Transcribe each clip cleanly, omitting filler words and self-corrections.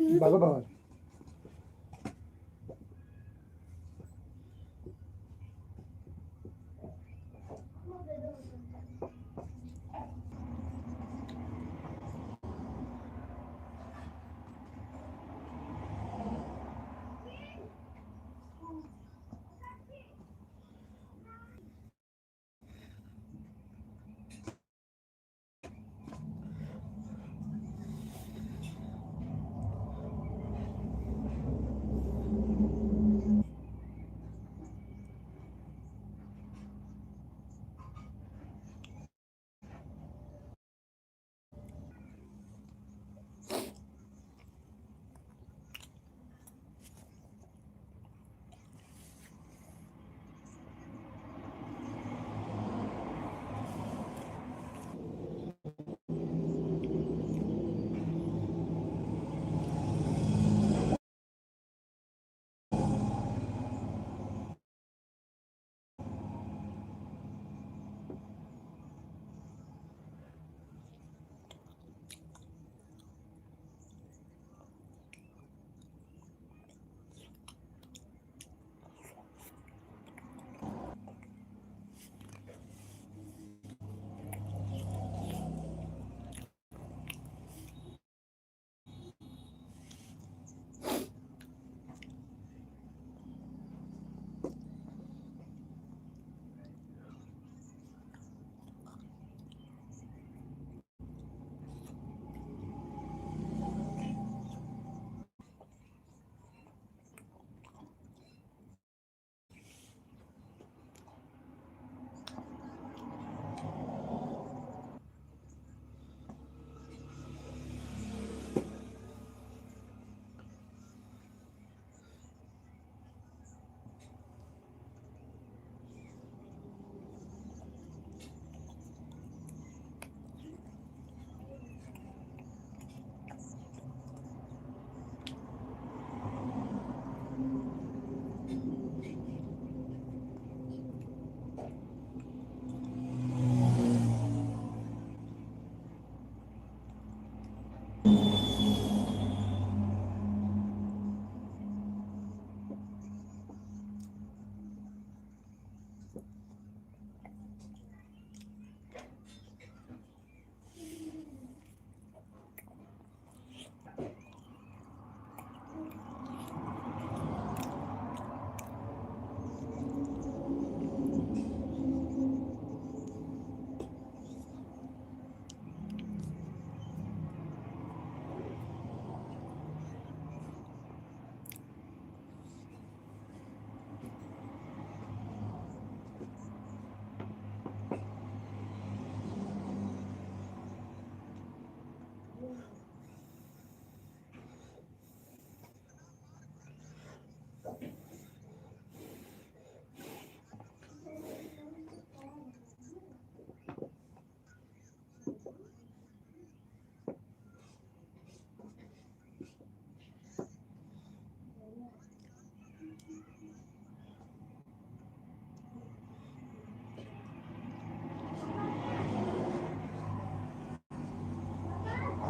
भागो बाहर।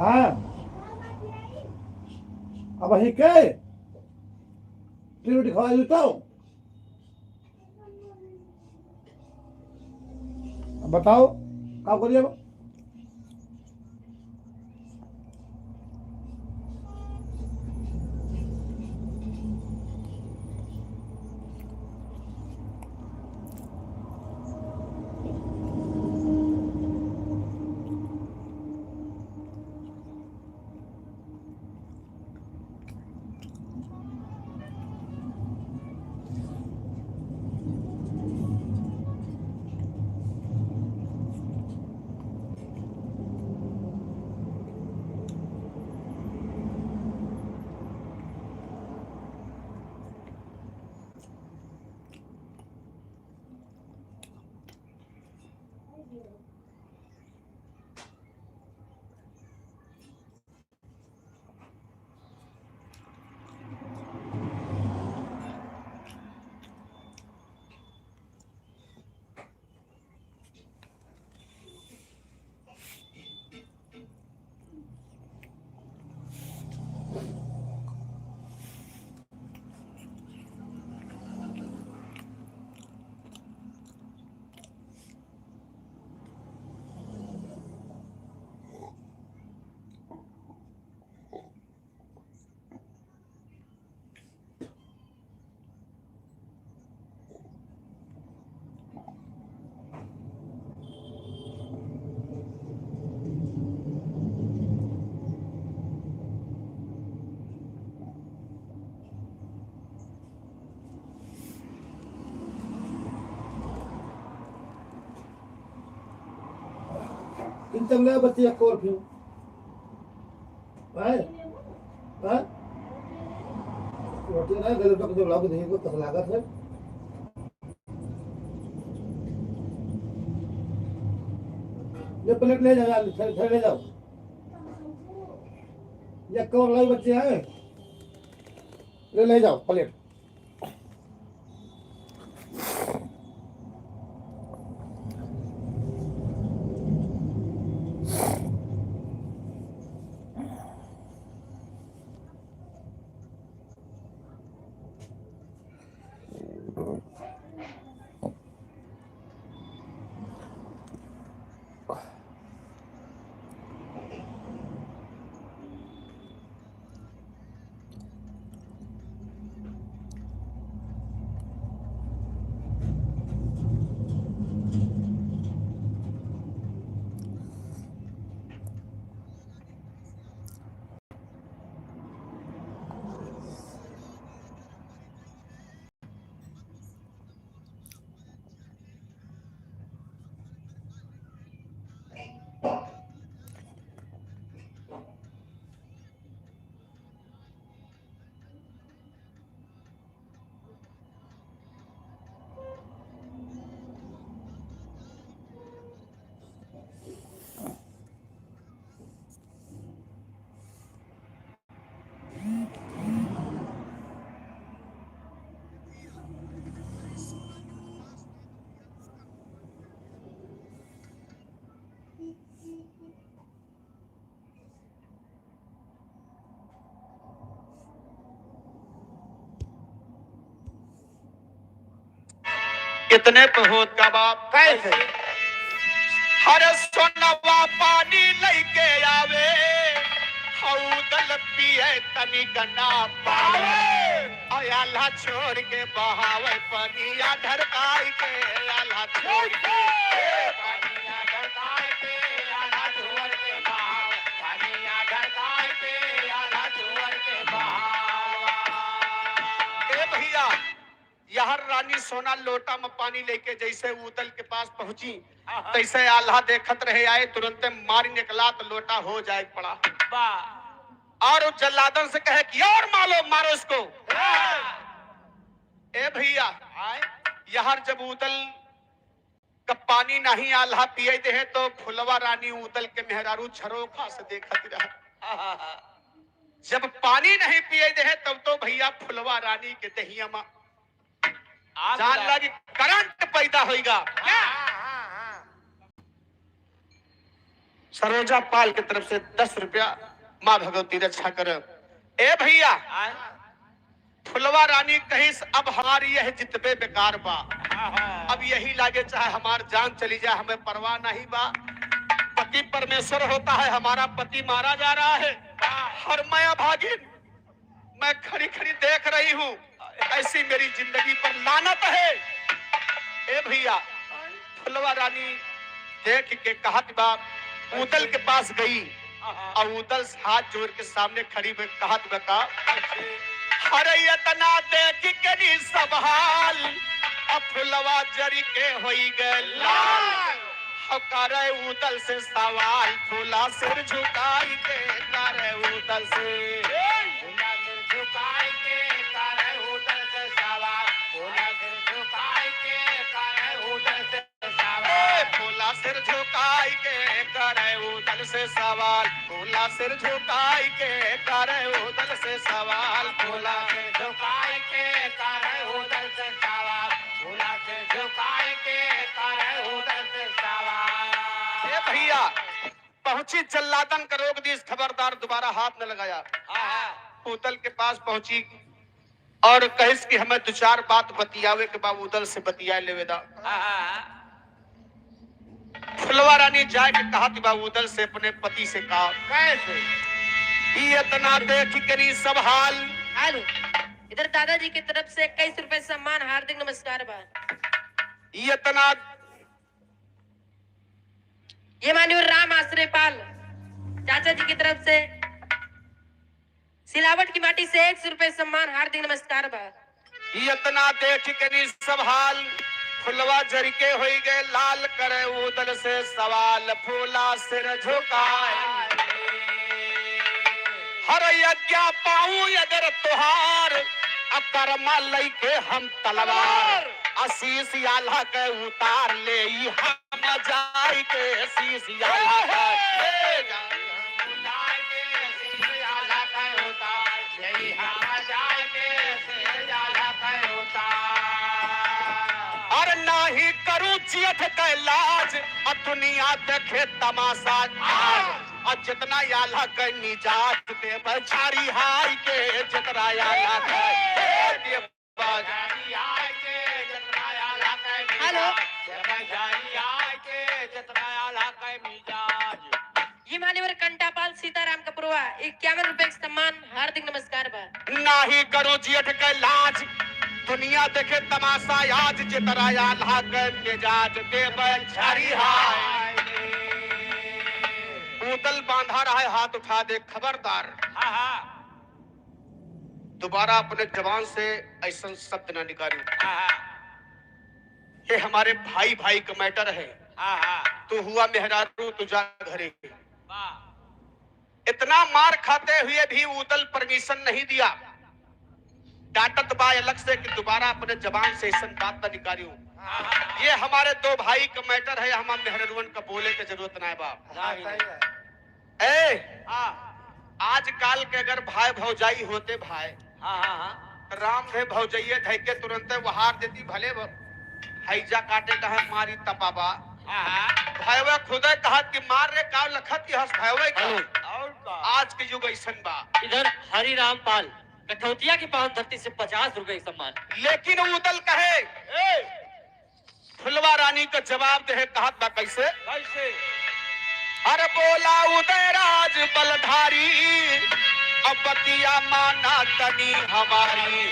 हाँ, अब ही के रोटी खवा देता हूँ। बताओ क्या करिए अब? फिर चल बच्चे एक और फिर भाई हाँ रोटी ना गले तक जो लग नहीं को तक लागत है। ये प्लेट ले जाओ, थोड़े ले जाओ। ये कवर लाई बच्चे आए, ले ले जाओ प्लेट। कितने बहुत का बाप कैसे? हर सोनवा पानी लेके आवे, हौदल पिए तनी गना पावे, आला छोड़ के बहावे पनिया ढरकाई के, आला छोड़ के पनिया ढरकाई के, आला छोड़ के बहावे पनिया ढरकाई के, आला छोड़ के बहावे। ए भैया, यहर रानी सोना लोटा में पानी लेके जैसे उदल के पास पहुंची, तैसे आल्हा देखत रहे आए, तुरंत मारी निकला तो लोटा हो जाए पड़ा। और उस जल्लादन से कहे कि और मारो मारो इसको। ए भैया, यहर जब उदल का पानी नहीं आल्हा पिए दे तो फुलवा रानी उदल के मेहरारू झरोखा से देखत रहे। जब पानी नहीं पिए दे तब तो भैया फुलवा रानी के दहिया मा जान लगी करंट पैदा होएगा। सरोजा पाल की तरफ से 10 रुपया, माँ भगवती रक्षा कर। ए भैया, फुलवा रानी कहीं अब हमारी यह जितबे बेकार बा, अब यही लागे चाहे हमार जान चली जाए, हमें परवाह नहीं बा। पति परमेश्वर होता है, हमारा पति मारा जा रहा है और मैं अभागिन, मैं खड़ी खड़ी देख रही हूँ, ऐसी मेरी जिंदगी पर लानत है। ए भैया, फुलवा रानी देख के कहत बा, उदल के पास गई और उदल हाथ जोड़ के सामने खड़ी हुई कहत बता, हरे इतना देख के नी सब हाल, अब फुलवा जरी के होई गए लाल। करे उदल से सवाल, फूला सिर झुकाई के, करे उदल से फूला सिर झुकाई के, करे उदल से सवाल, फूला सिर झुकाई के, करे उदल से सवाल, फूला सिर झुकाई के, करे उदल से सवाल, फूला सिर झुकाई के, करे उदल से सवाल, फूला सिर झुकाई के, करे उदल से सवाल, फूला सिर झुकाई के, करे उदल से सवाल। ए भैया, पहुंची जल्लादन का रोक दी, खबरदार दोबारा हाथ न लगाया। उदल के पास पहुंची और कहिस कि हमें दो चार बात बतियावे के बाद उदल से बतिया लेवेदा। फुलवा रानी जाए के कहा बा उदल से अपने पति से कहा, कैसे? इतना देख करी सब हाल। हेलो, इधर दादाजी की तरफ से 21 रुपए सम्मान, हार्दिक नमस्कार बा। इतना ये माननीय राम आश्रय पाल चाचा जी की तरफ से सिलावट की माटी से 100 रुपए सम्मान, हार्दिक नमस्कार बा। इतना देख करी सब हाल, फुलवा जर के होई गए लाल, करे उदल से सवाल, फूला सिर झुकाए। हर यज्ञ पाऊं अगर तुहार, अकर्मा लई के हम तलवार, आशीष आल्हा के उतार ले हम जाई के, शीश आल्हा के और नाही करूं जियठ कैलाज, और दुनिया देखे तमाशा, और जितना आल्हा के निजात दे बछारी हाय के, जितना आल्हा के दे हेलो। ये मान्यवर कंटापाल सीताराम कपूरवा 51 रुपए का सम्मान, हार्दिक नमस्कार बा। नाही करो जियठ के लाज, दुनिया देखे तमाशा, आज जितना आल्हा के मिजाज दे बछारी हाय। उदल बांधा रहा है, हाथ उठा दे, खबरदार दोबारा अपने जबान से ऐसा शब्द ना निकाली। ये हमारे भाई भाई का मैटर है। तू हुआ मेहरारू, तू जा घरे। इतना मार खाते हुए भी उदल परमिशन नहीं दिया, डांटत बा अलग से कि दोबारा अपने जबान से ऐसा बात ना निकाली। ये हमारे दो भाई का मैटर है, हम मेहररुअन का बोले के जरूरत ना है बाप। ए आजकल के अगर भाई भौजाई होते भाई, राम रे भौजाइये धैके तुरंत वहार देती, भले हैजा काटे कहे मारी तपाबा। भाईवा खुदे कहा कि मार रे का लखत की हंस भाईवा का। आज के युग ऐसन बा। इधर हरि राम पाल कठौतिया की पावन धरती से 50 रुपए का सम्मान। लेकिन उदल कहे फुलवा रानी का जवाब दे, कहत बा कैसे? अरे बोला उदयराज बलधारी, अब बतिया माना तनी हमारी,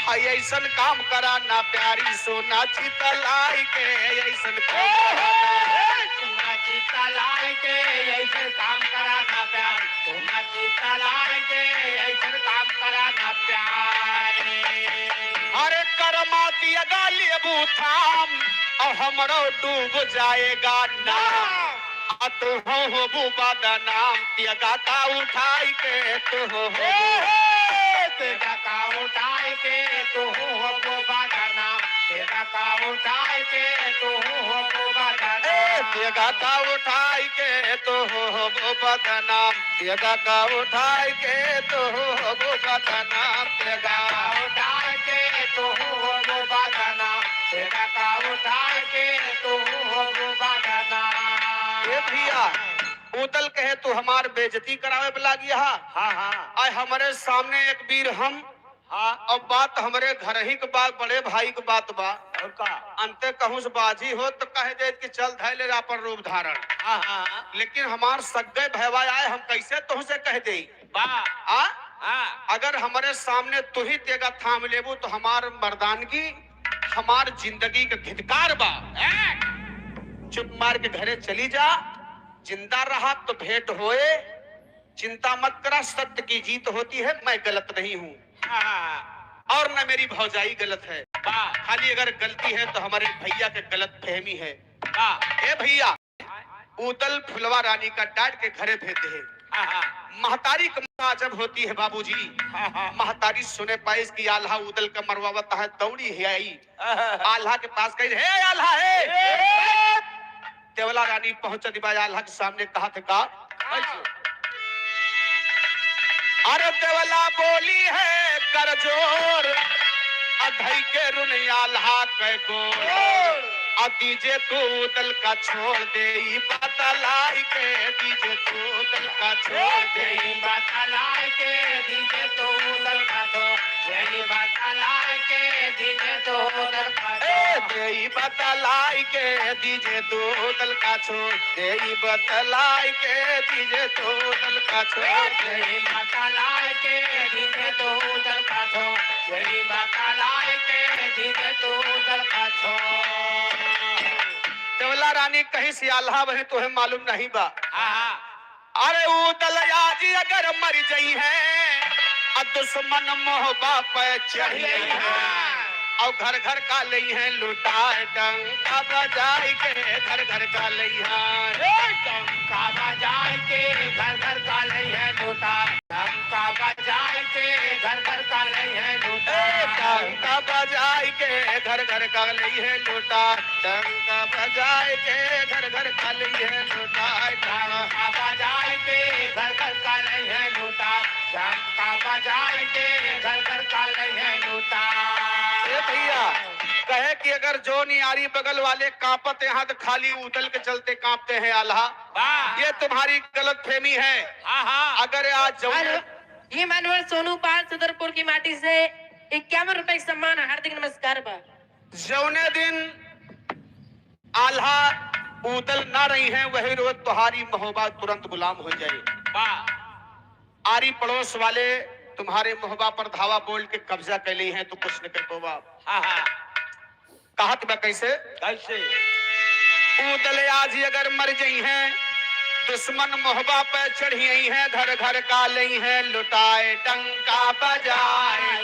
हाय ऐसन काम करा ना प्यारी, सोना चितलाई के ऐसन काम करा। चितलाई के ऐसन काम करा ना प्यारी, सोना चितलाई के ऐसन काम करा ना प्यारी। अरे करमाती गाली अबू थाम, और हमरो डूब जाएगा नाम, तू हो बुबा दा नाम, त्यागा का उठाई के तू हो तेरा का उठाई के तू हो बुबा दा नाम, तेरा का उठाई के तू हो बुबा दा नाम, तेगा का उठाई के तू हो बुबा दा नाम, तेगा का उठाई के तू हो बुबा दा नाम, तेगा उठाई के तू हो बुबा दा नाम, तेरा का उठाई के तू हो बुबा दा नाम। ए भैया उदल कहे तू हमार बेइज्जती करावे पे लागी। हा हाँ आय हमारे सामने एक वीर हम, हाँ अब बात हमारे घर ही के बात, बड़े भाई के बात बा, और का अंते कहूँ से बाजी हो तो कह दे कि चल धैले अपन रूप धारण। हाँ हाँ लेकिन हमार सग्गे भैवा आए, हम कैसे तुह से कह दे? बा आ हाँ अगर हमारे सामने तू ही तेगा थाम लेबू तो हमार मर्दानगी, हमार जिंदगी के धिक्कार बा। चुप मार के घरे चली जा, जिंदा रहा तो भेंट होए, चिंता मत करा, सत्य की जीत होती है, मैं गलत नहीं हूँ और न मेरी भौजाई गलत है, खाली अगर गलती है तो हमारे भैया के गलत फहमी है। ए भैया उदल फुलवा रानी का डांट के घरे भेजते हैं। महतारी का जब होती है बाबूजी, महतारी सुने पाइस की आल्हा उदल का मरवावत है, दौड़ी है आई आल्हा के पास गई, हे आल्हा हे। देवला रानी पहुंच दिबा आल्हा के सामने, कहा थे का अरे देवला बोली है कर जोर, अधई के रुन आल्हा के गोर, आ दीजे तू उदल का छोड़ दे ई बतलाई के, दीजे तू उदल का छोड़ दे यही बतलाई के दीजे तू उदल का छोड़, यही बतलाई के दीजे तू उदल का ए छोड़, देई बतलाई के दीजे तू उदल का छोड़, देई बतलाई के दीजे तू उदल का छोड़, यही बतलाई के दीजे तू उदल का छोड़, यही बतलाई के दीजे तू उदल का छोड़। देवला रानी कहीं से आल्हा वही तुम्हें मालूम नहीं बा। अरे उदल आज अगर मर जई है, अ दुश्मन मोहबा पे चढ़ी है। और घर घर का लई है लुटाए डंका बजाई के घर घर का लई है। डंका बजाए के घर घर का लई है लूटा, डंका बजाए के घर घर का लई है लूटा, डंका बजाई के घर घर का लई है लूटा, डंका बजाई के घर घर का लई है लूटा, डंका बजाए के घर घर का लई है लूटा, डंका बजाए के घर घर का लई है लूटा। ए भैया कहे कि अगर जो नियारी बगल वाले कांपते हैं तो खाली उदल के चलते कांपते हैं आल्हा, ये तुम्हारी गलत फहमी है। अगर आज जो ये मानवर सोनू पाल सदरपुर की माटी से 51 रुपए सम्मान, हार्दिक नमस्कार बा। जौने दिन आल्हा उदल ना रही है वही रोज तुम्हारी मोहब्बत तुरंत गुलाम हो जाए। आरी पड़ोस वाले तुम्हारे मोहबा पर धावा बोल के कब्जा कर ली है तो कुछ न कर पोबा। कहत बा कैसे कैसे उदल आज अगर मर गई है दुश्मन मोहबा पे चढ़ी आई है घर घर का लई है लुटाए डंका बजाए।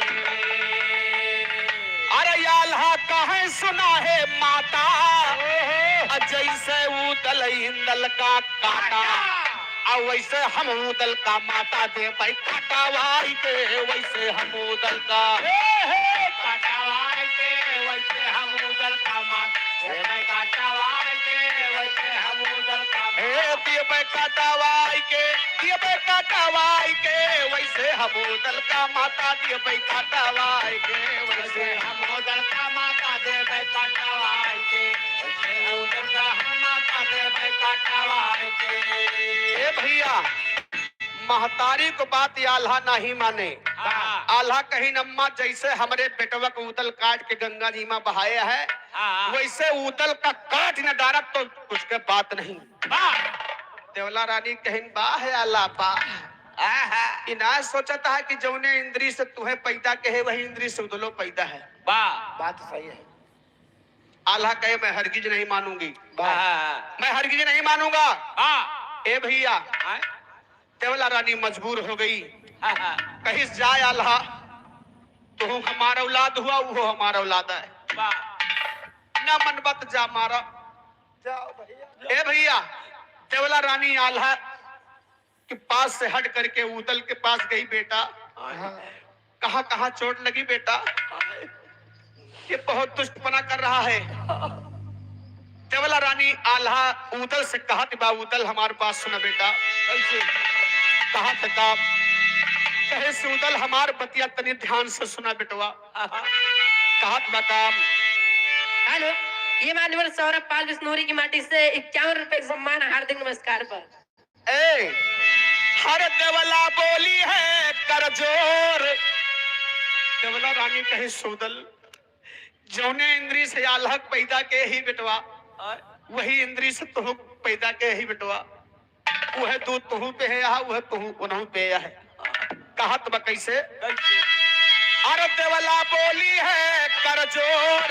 अरे आल्हा कहे सुना है माता जैसे उदल इंदल का काटा और वैसे हम उदल का माता दे भाई काटा भाई के वैसे हम उदल का काटा भाई के वैसे हम उदल का माता काटा भाई के वैसे हम उदल का ए दिए काटा भाई के दिए काटा भाई के वैसे हम उदल का माता दिए काटा भाई के वैसे हम उदल का माता दे काटा भाई के वैसे उदल का हम माता दे काटा भाई के। ए भैया महतारी को बात आल्हा नहीं माने। आल्हा कहीं नम्मा जैसे हमरे बेटवा को उदल काट के गंगा जी में बहाया है वैसे उदल का काट न डारब तो कुछ के बात नहीं। देवला रानी कहीं बा है आल्हा बा इना सोचता है कि जौने इंद्री से तुम्हें पैदा के है वही इंद्री से उदलो पैदा है। बात सही है। आल्हा कहे मैं हरगिज नहीं मानूंगी, मैं हरगिज नहीं मानूंगा। ए भैया देवला रानी मजबूर हो गई। कहीं जाए आल्हा तो हमारा औलाद हुआ वो हमारा औलाद है ना मनबत जा मारा। जाओ भैया। ए भैया देवला रानी आल्हा के पास से हट करके उदल के पास गई। बेटा कहाँ कहाँ चोट लगी बेटा, ये बहुत दुष्टपना कर रहा है। देवला रानी आल्हा उदल से कहा बा उदल हमारे पास सुना बेटा। कहा था कहे से उदल हमार बतिया तनी ध्यान से सुना बेटवा। कहा बकाम। हेलो ये मानवर सौरभ पाल बिश्नोरी की माटी से 51 रुपए सम्मान, हार्दिक नमस्कार पर। ए हर देवला बोली है कर जोर। देवला रानी कहे सुदल जौने इंद्री से आल्हा पैदा के ही बेटवा वही इंद्री से तुह पैदा के ही बेटवा वह दूध तुहू पे है वह तुहू उन्हों पे है। कहत बा कैसे अरे देवला बोली है कर जोर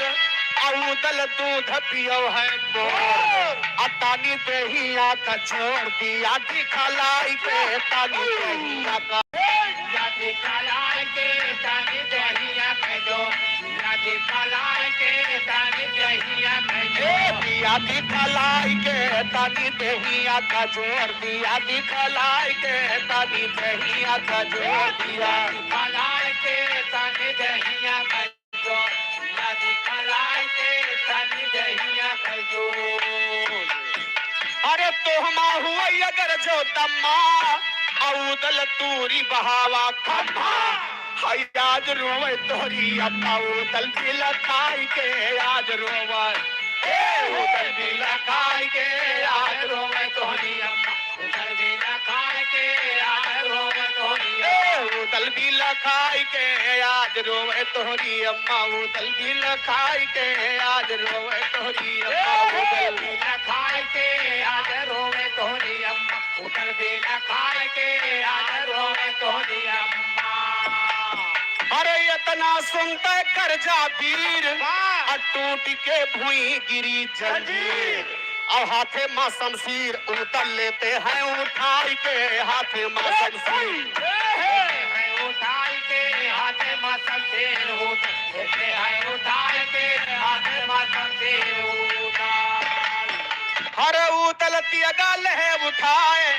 औदल दूध पियो है मोर अतानी देहिया का छोड़ दिया दिखलाई के तानी देहिया का दिखलाई के तानी दहिया के जो दिखलाई के तानी दहिया के जो दिया दिखलाई के तानी दहिया का जोर दिया दिखलाई के तानी दहिया का जोर दिया दिखलाई के तानी दहिया के जो दिखलाई के तानी दहिया के जो। अरे तोहमा हुआ अगर जो दम्मा औदल तूरी बहावा खम्मा हाय आज रोवे तोरी अम्मा उदल बिल खाई के आज रोवे ए उदल बिल खाई के आज रोवे तोरी अम्मा उदल बिल खाई के आज रोवे तोरी ए उदल बिल खाई के आज रोवे तोरी अम्मा उदल बिल खाई के आज रोवे तोरी अम्मा उदल बिल खाई के आज रोवे तोरी अम्मा उदल बिल खाई के आज रोवे तोरी अम्मा। अरे इतना सुनते कर जा वीर टूट के भूई गिरी जंजीर और हाथे माँ शमशीर उतर लेते हैं उठाई के हाथे माँ शमशीर उठाई के हाथे माँ शमशीर उतर लेते हैं उठाई। उदल तियगा लहे उठाए,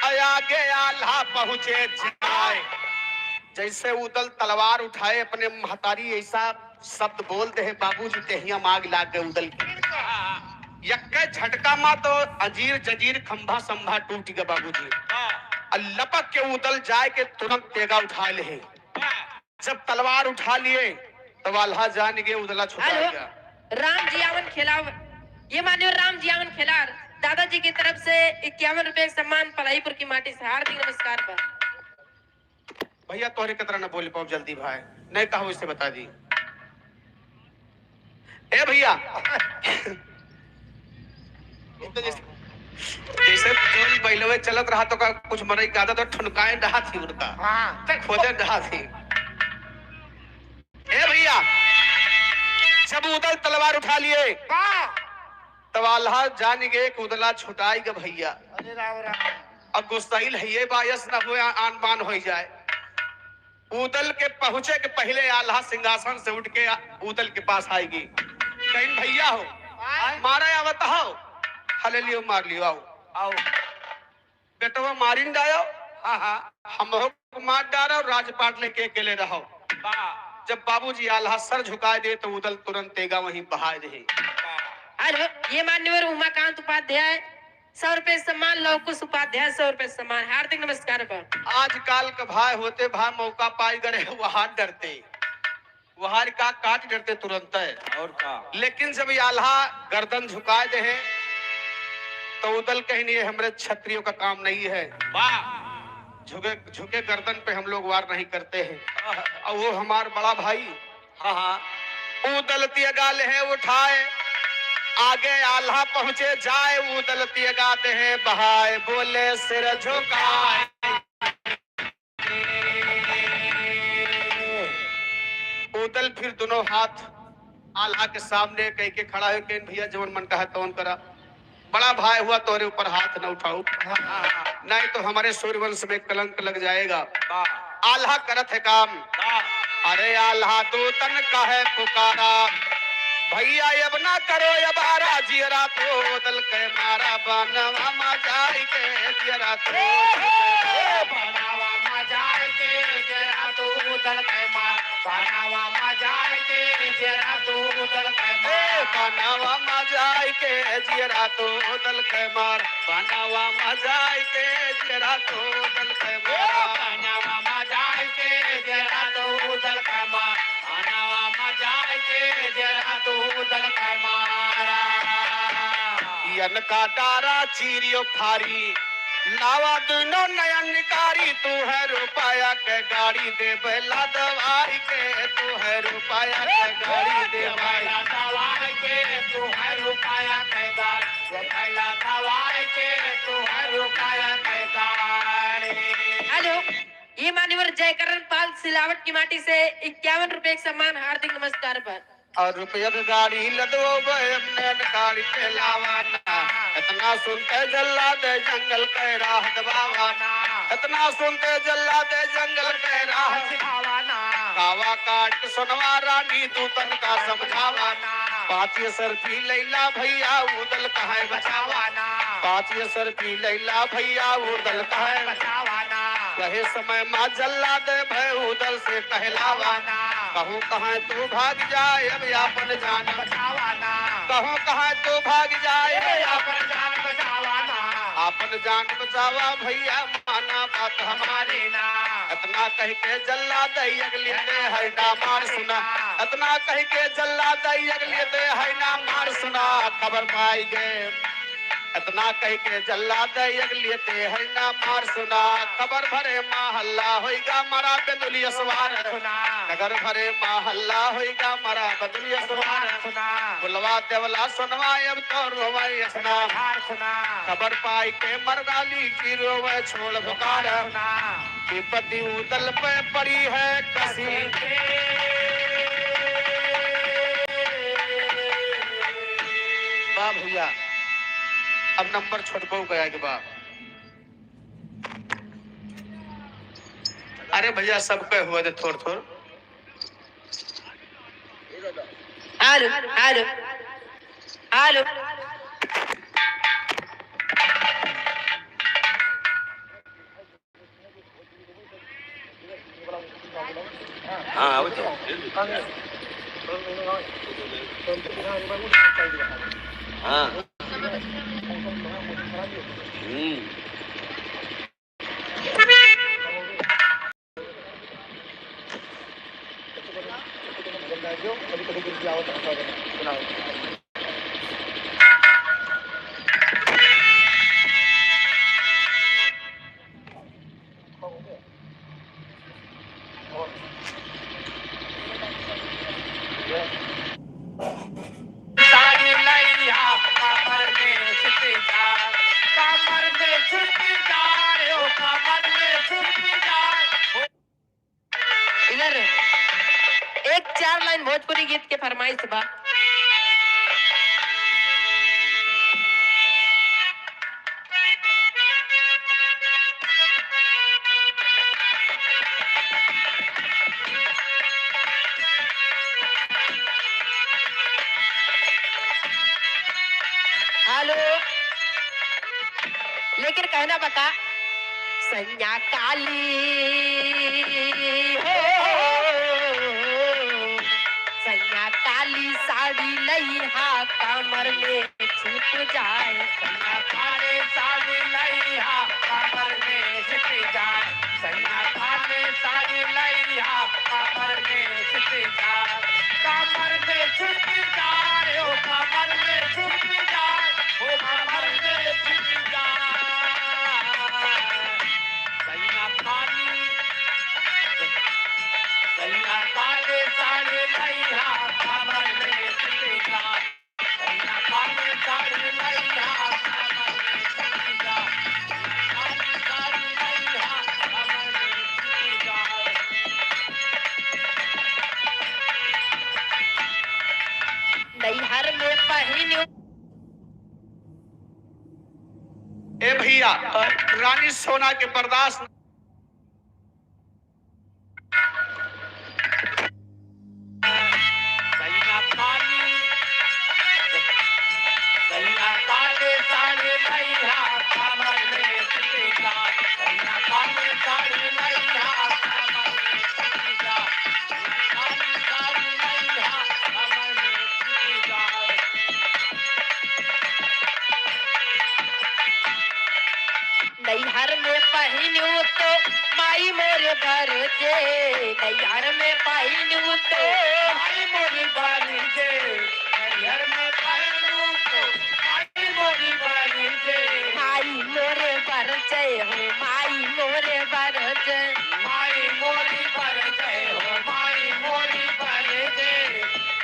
आगे आल्हा पहुंचे जाए। जैसे उदल तलवार उठाए अपने महतारी ऐसा शब्द बोल दे बाबूजी तेहिया माग लाग गए उदल की। यक्के झटका मा तो अजीर जजीर खंभा संभा टूट गया बाबूजी। और लपक के उदल जाए के तुरंत तेगा उठा ले। जब तलवार उठा लिए तो आल्हा जान गए उदला छुटा हेलो गया। राम जियावन खेलाव, ये माननीय राम जियावन खेलार दादाजी की तरफ से 51 रुपए सम्मान पलाईपुर की माटी से हार्दिक नमस्कार पर। भैया तोहरे कतरा ना बोल पाओ जल्दी भाई, नहीं कहा इसे बता दी। ए भैया तो जैसे जोन बैलवे चलत रहा तो का कुछ मरई का आदत तो ठुनकाए रहा थी उनका, खोजे रहा थी। ए भैया जब उदल तलवार उठा लिए तब आल्हा जान गए कि उदला छुटाई गे भैया। अरे राम राम। अब गुस्साइल है ये बायस न हुए आन बान हो जाए। उदल के पहुंचे के पहले आल्हा सिंहासन से उठ के उदल के पास आएगी। कहीं भैया हो मारा आवत हो, हले लियो मार लियो, आओ आओ बेटवा मारिन डायो, हाँ हाँ हम हो मार डारो, राजपाट लेके अकेले रहो। जब बाबूजी आल्हा सर झुकाए दे तो उदल तुरंत तेगा वहीं बहा दे। हेलो ये मान्यवर उमाकांत उपाध्याय 100 रुपए सम्मान, लवकुश उपाध्याय 100 रुपए सम्मान, हार्दिक नमस्कार पर। आजकल के भाई होते भाई मौका पाई गए वहां डरते, वहां का काट डरते तुरंत है। और का लेकिन जब आल्हा गर्दन झुकाए दे तो उदल कहीं नहीं हमरे क्षत्रियों का काम नहीं है, झुके झुके गर्दन पे हम लोग वार नहीं करते हैं। और वो हमार बड़ा भाई, हाँ हाँ उदल तियगा ले उठाए, आगे आल्हा पहुंचे जाए, उदल तियगा दे बहाए, बोले सिर झुकाए। उदल फिर दोनों हाथ आल्हा के सामने कह के खड़ा है के भैया जवन मन का है तवन करा, बड़ा भाई हुआ तोरे ऊपर हाथ न उठाऊ, नहीं तो हमारे सूर्यवंश में कलंक लग जाएगा। आल्हा करत है काम, अरे आल्हा दूतन का है पुकारा, भैया अब ना करो अबारा, जियरा तो दल के मारा बनवा मा जाए के, जियरा तो बनावा मजाए के जरा तू उदल के मार, बनावा मजाए के जरा तू उदल के मार, बनावा मा जाए के जियरा तो दल के मार, बनावा मा जाए के जियरा तो दल के मार, बनावा मजाए के जरा तू उदल के मार, बनावा मजाए के जरा तू उदल के मारा। यन का डारा चीरियो फारी, लावा दोनों नयन निकारी, तू है रुपया के गाड़ी दे बेला दवाई के, तू है रुपया के गाड़ी दे बेला दवाई के, तू है रुपया के गाड़ी बेला दवाई के, तू है रुपया के गाड़ी। हेलो ये मान्यवर जयकरण पाल सिलावट की माटी से 51 रुपए सम्मान, हार्दिक नमस्कार पर। और रुपया के गाड़ी लदवो नयन गाड़ी के लावाना, इतना सुनते जल्ला दे जंगल के राह दबावाना, इतना सुनते जल्ला दे जंगल के राह दबावाना, कावा काट सुनवा रानी दूतन का समझावाना, पाँच सर पी लैला भैया उदल कहे बचावाना, पाँच सर पी लैला भैया उदल कहे बचावाना, रहे समय माँ जल्ला दे भय उदल से कहलावाना, कहूँ कहाँ तू भाग जाए अब यापन जान बचावाना, कहूँ कहाँ तू भाग जाए अपन जान बचावाना, आपन जान बचावा भैया माना बात हमारी ना, इतना कह के जल्ला दे अगली दे है ना मार सुना, इतना कह के जल्ला दे अगली दे है ना मार सुना, खबर पाई गए। इतना कह के जल्ला दे अगली दे है ना मार सुना, खबर भरे महल्ला होएगा मरा बेदुलिया सवार सुना, नगर भरे महल्ला होएगा मरा बदुलिया सवार सुना, बुलवा देवला सुनवा अब तो रोवाई असना सुना, खबर पाई के मरगाली की रोवे छोड़ पुकार सुना, विपत्ति उदल पे पड़ी है कसी। वाह भैया अब नंबर छोटको गया के बाप। अरे भैया सबके हुए थे थोड़ थोड़। Hello hello hello. हाँ वो तो हाँ साड़ी लैया कमर में छिप जाए, कमर में छिप जाए, ओ कमर में छिप जाए। इधर एक 4 लाइन भोजपुरी गीत के फरमाइश बा। हेलो, लेकिन कहना बता सैया काली हो, सैया काली साड़ी लईहा कमर में छिप जाए, सैया काली साड़ी लैया कमर में छिप जाए, सैया काली साड़ी लैया कमर में छिप जाए, कमर में छिप जाए, ओ कमर में छिप जाए, ओ कमर में छिप जाए। सैया काली, सैया काली साड़ी लैया कमर में छिप जाए, सैया काली साड़ी लैया कमर में छिप जाए, काली साड़ी लैया कमर में छिप जाए। नैहर में पहिन। ए भैया, रानी सोना के बर्दाश्त सैया काली, सैया काली साड़ी लैया कमर में छिप जाए, सैया काली साड़ी लैया कमर में छिप जाए, काली साड़ी लैया कमर में छिप जाए। नैहर में पहिनू तो माई मोरे भर जे, नैहर में पहिनू तो माई मोरी बारी जे, नैहर में पहनू तो माई मोरी बारी जे, माई मोरे भर जे हो, माई मोरे भर जे, माई मोरी पर जय हो, माई मोरी पर जे,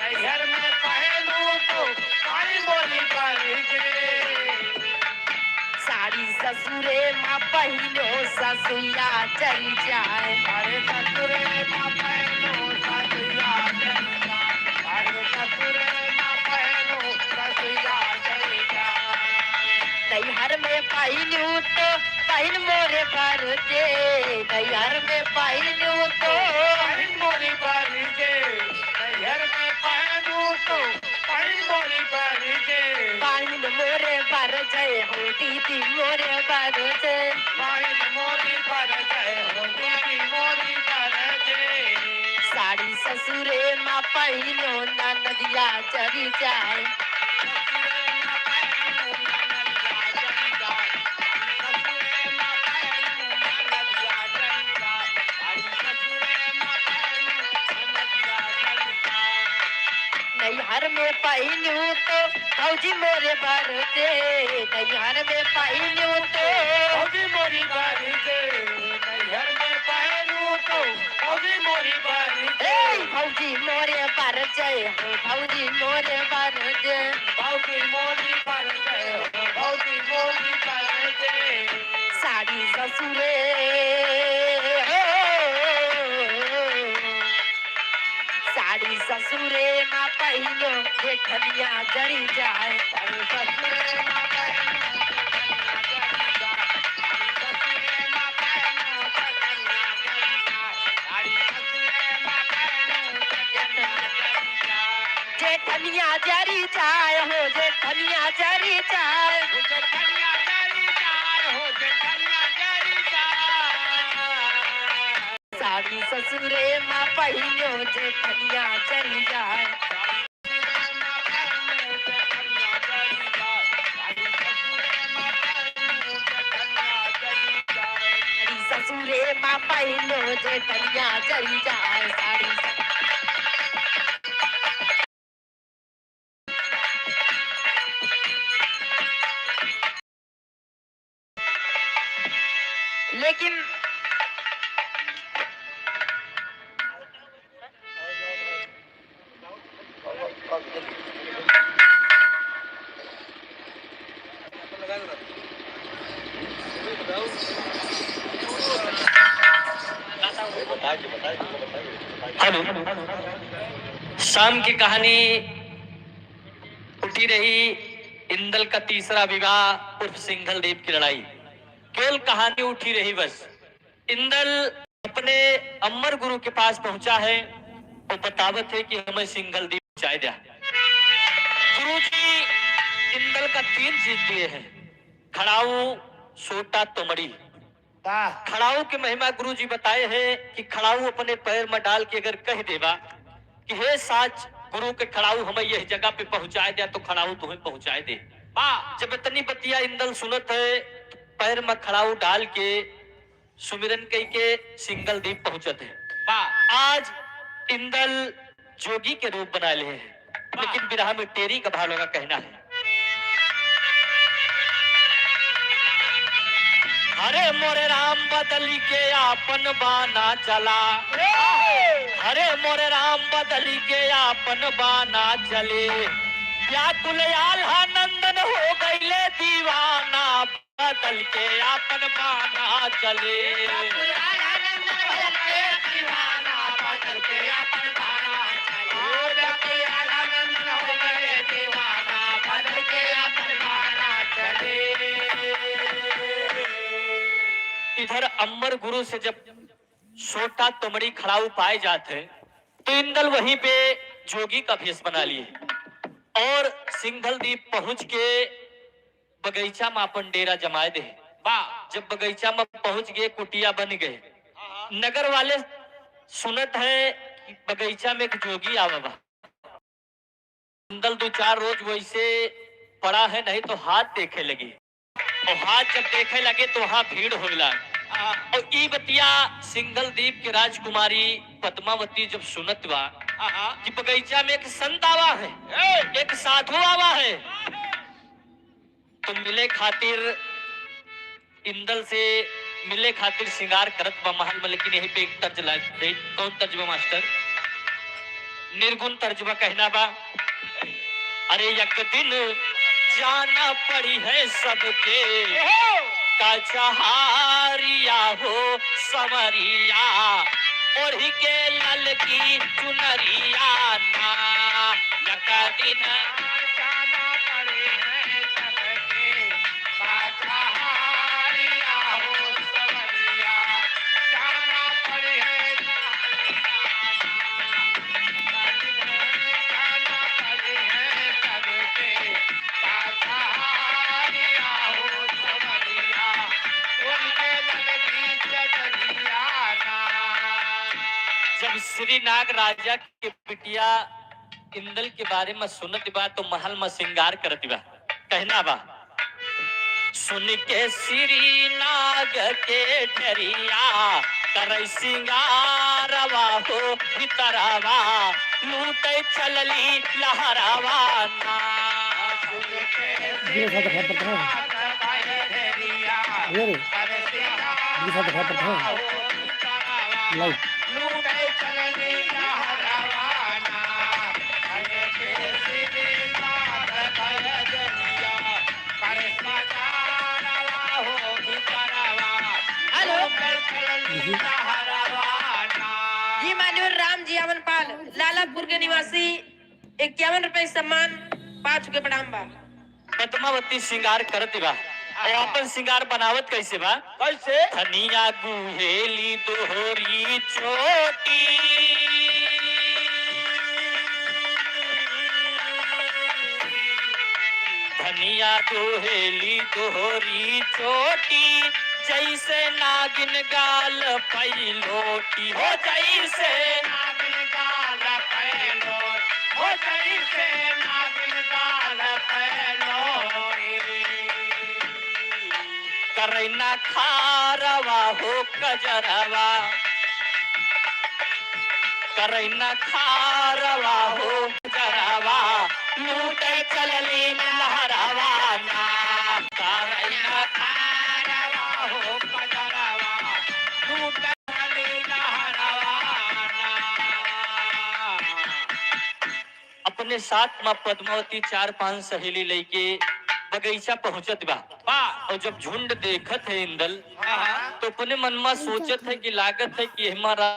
नैहर में पहनू तो माई मोरी पर जे। साड़ी ससुरे माँ पहिनो ससुया चल जाए, अरे ससुरे माँ पहनो ससुया चल जाए, अरे ससुरे माँ पहनो ससुया चल जाए। नैहर में पहिनू तो पहिन मोरे भर जे, नैहर में पहिनू तो पहिन मोरी पर जे, नैहर में पहनू तो पहिन मोरी पर जे, पहिन मोरे भर जय हो, दीदी मोरे भर जे, पहिन मोरी पर जय हो, दीदी मोरी पर जे। साड़ी ससुरे माँ पहिनो ना नदिया चरी जाए, ससुरे माँ पहनू ना नदिया चली जाए, ससुरे माँ पहनू ना नदिया चली जाए, ससुरे माँ पहनू ना नदिया चली जाए। नैहर में पहिनू तो भौजी मोरे भर जे, नैहर में पहिनू तो भौजी मोरी बारी जे, नैहर में पहनू तो भौजी मोरी बारी जे, ए भौजी मोरे भर जय हो, भौजी मोरे भर जे, भौजी मोरी पर जय हो, भौजी मोरी पर जे। साड़ी ससुरे साड़ी ससुरे माँ पहिनो जेठनिया जरी जाए, अरे ससुरे माँ पहनू जेठनिया जरी जाए, अरे ससुरे माँ पहनू जेठनिया जरी जाए, अरे ससुरे माँ पहनू जेठनिया जरी जाए। जेठनिया जरी जाए हो, जेठनिया जरी जाए, हो जेठनिया जरी जाए, हो जेठनिया जरी जाए। साड़ी ससुरे माँ पहिलो जेठनिया चली जाए। साड़ी ससुरे माँ पहिलो जेठनिया चली जाए। साड़ी लेकिन हेलो, शाम की कहानी उठी रही इंदल का तीसरा विवाह उर्फ सिंघल देव की लड़ाई। केवल कहानी उठी रही बस। इंदल अपने अमर गुरु के पास पहुंचा है और बतावत है कि हमें सिंघल देव चाय दिया। गुरु जी इंदल का 3 चीज दिए हैं, खड़ाऊ, सोटा, तुमड़ी। खड़ाऊ की महिमा गुरु जी बताए हैं कि खड़ाऊ अपने पैर में डाल के अगर कह देवा कि हे साच गुरु के खड़ाऊ हमें यह जगह पे पहुंचाए दिया, तो खड़ाऊ तुम्हें पहुंचाए दे। जब इतनी बतिया इंदल सुनत है तो पैर में खड़ाऊ डाल के सुमिरन कई के सिंगल द्वीप पहुंचते हैं। आज इंदल जोगी के रूप बना लिए हैं, लेकिन विरह में टेरी का भालों का कहना है। अरे मोरे राम बदली के आपन बाना चला, अरे मोरे राम बदली के आपन बाना चले, व्याकुल आल्हा नंदन हो गईले दीवाना, बदल के आपन बाना चले। इधर अमर गुरु से जब सोटा तुमड़ी खड़ाऊ पाए जाते हैं तो इंदल वहीं पे जोगी का भेष बना लिए और सिंघल द्वीप पहुंच के बगीचा में अपन डेरा जमाए दे। जब बगीचा में पहुंच गए, कुटिया बन गए। नगर वाले सुनत है कि बगीचा में एक जोगी आवा बा। इंदल 2-4 रोज वैसे पड़ा है, नहीं तो हाथ देखे लगे, और हाथ जब देखे लगे तो वहां भीड़ होला। और ई बतिया सिंघल द्वीप के राजकुमारी पद्मावती जब सुनत बा कि बगीचा में एक संत आवा है, एक साधु आवा है, तो मिले खातिर इंदल से मिले खातिर श्रृंगार करत बा महल में। लेकिन यहीं पे एक तर्ज ला दे। कौन तर्ज बा मास्टर? निर्गुण तर्ज बा। कहना बा, अरे एक दिन जाना पड़ी है सबके, कचहारिया हो समरिया, ओढ़ी के ललकी चुनरिया ना, एक दिन जाना पड़े है सबके, कचहारिया हो समरिया, जाना पड़े है, जाना पड़े है सबके, कचहारिया हो समरिया, उनके ललकी चुनरिया ना। जब श्री नाग राजा के बिटिया इंदल के बारे में सुनत बा तो महल में श्रृंगार करत बा। कहना बा, सुन के श्री नाग के डरिया करई सिंगारवा हो भीतरवा, लूटे चलली लहरावा ना। ये साथ खा पड़ता है, ये रे ये साथ खा पड़ता है लाइव। हेलो जी, मान्यवर राम जी अमन पाल लालापुर के निवासी 51 रुपए सम्मान 5 के प्रणाम बा। पद्मावती श्रृंगार करत बा और अपन श्रृंगार बनावत कैसे बा? कैसे? धनिया गुहेली दोहरी चोटी, धनिया दोहेली दोहरी चोटी, जैसे नागिन गाल पैलोटी हो जैसे नागिन गाल पैलो हो जैसे नागिन गाल पैलो करैना खारवा हो कजरवा, करैना खारवा हो कजरवा, लूटे चलली लहरवा ना। करैना खारवा हो कजरवा लूटे चलली लहरवा ना। अपने साथ माँ पद्मावती चार पांच सहेली लेके बगीचा पहुंचत बा। वाह और जब झुंड देखत है इंदल हाँ तो अपने मन में सोचत है कि लागत है कि हमारा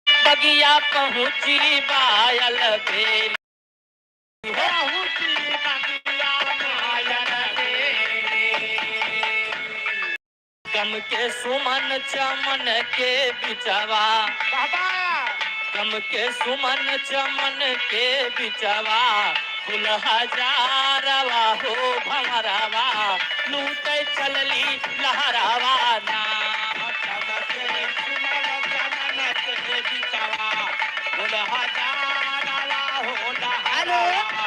बगिया पहुंची बायल बेली पहुंची बगिया मायल बेली। गम के सुमन चमन के बिचवा, बाबा गम के सुमन चमन के बिचवा, फूल हजारवा हो भंवरवा, लूटे चलली लहरवा ना। चमके सुमन चमन के बिचवा, फूल हजारवा हो लहरवा,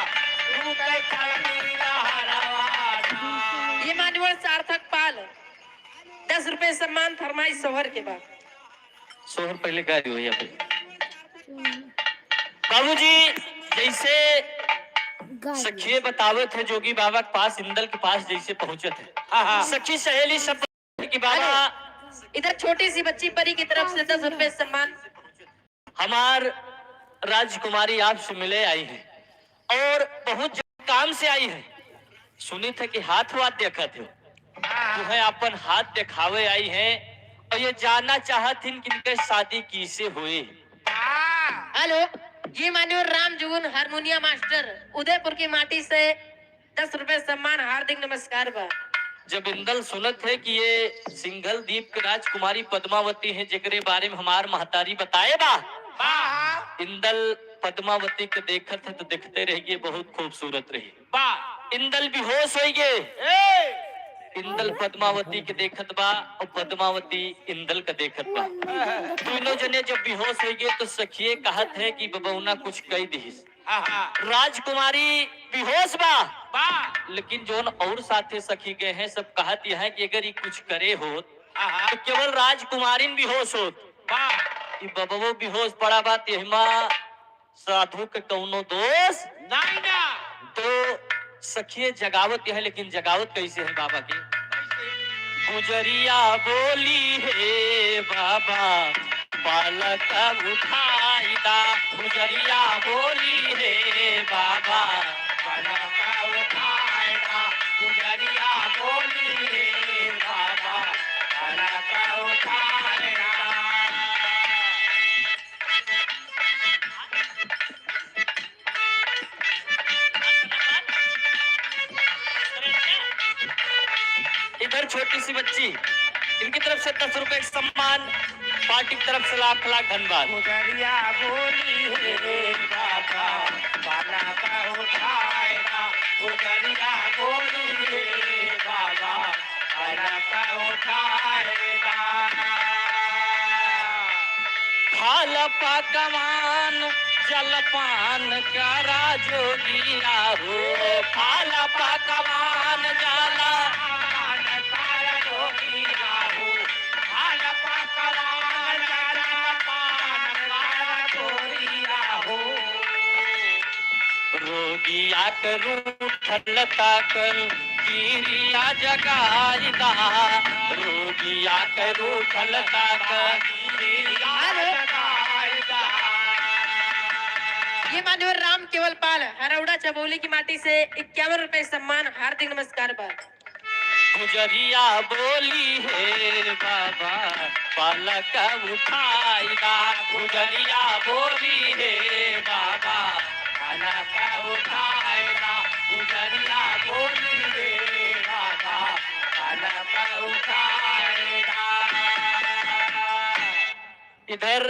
लूटे चलली लहरवा ना। ये मान्यवर सार्थक पाल 10 रुपए सम्मान फरमाइश सोहर के बाद। सोहर पहले गाय हुई पे बाबूजी जैसे सखिए बतावत है जोगी बाबा के पास इंदल के पास जैसे पहुंचे थे हाँ, हाँ। सखी सहेली सब कि बाबा इधर छोटी सी बच्ची परी की तरफ से 10 रुपए सम्मान। हमार राजकुमारी आपसे मिले आई है और बहुत काम से आई है। सुनी थे कि हाथ वाथ देखा थे, जो है अपन हाथ दिखावे आई है और ये जानना चाहत हिन कि इनके शादी कैसे हुई। हेलो, ये मान्यवर राम जुगुन हारमोनिया मास्टर उदयपुर की माटी से 10 रुपए सम्मान, हार्दिक नमस्कार बा। जब इंदल सुनत है कि ये सिंघल द्वीप के राजकुमारी पद्मावती है जेकरे बारे में हमार महतारी बताए बा, इंदल पद्मावती के देखत है तो देखते रह गए, बहुत खूबसूरत रही। इंदल बेहोश हो गए। इंदल पद्मावती के देखत बा और पद्मावती इंदल के देखत बा। दोनों जने जब बेहोश हो गए तो सखिए कहत है कि बबौना कुछ कह दिहिस। राजकुमारी बेहोश बा, लेकिन जोन और साथे सखी गए हैं सब कहत यह है कि अगर ये कुछ करे हो तो केवल राजकुमारी बेहोश होत, ई बबवो बेहोश पड़ा बात यहमा साधु के कौनो दोष नहीं ना। तो सखिए जगावत यह है, लेकिन जगावत कैसे है बाबा की? गुजरिया बोली हे बाबा बालक उठाईदा, गुजरिया बोली हे बाबा बालक उठाएगा, गुजरिया बोली हे बाबा बालक उठाएगा। इधर छोटी सी बच्ची इनकी तरफ से 10 रुपए का सम्मान, पार्टी की तरफ से लाख लाख धन्यवाद। गुजरिया बोली हे बाबा बालक उठाएगा, गुजरिया बोली हे बाबा बालक उठाएगा। फाल पकवान जलपान करा जोगिया हो, फाल पकवान जाला रोगिया करू कर पीरिया जगाईदा, रोगिया करू कर ये मान्यवर राम केवल पाल हरौड़ा चबोली की माटी से 51 रुपए सम्मान, हार्दिक नमस्कार बा। गुजरिया बोली हे बाबा बालक उठाईदा, गुजरिया बोली हे बाबा बालक उठाएगा, गुजरिया बोली हे बाबा बालक उठाएगा। इधर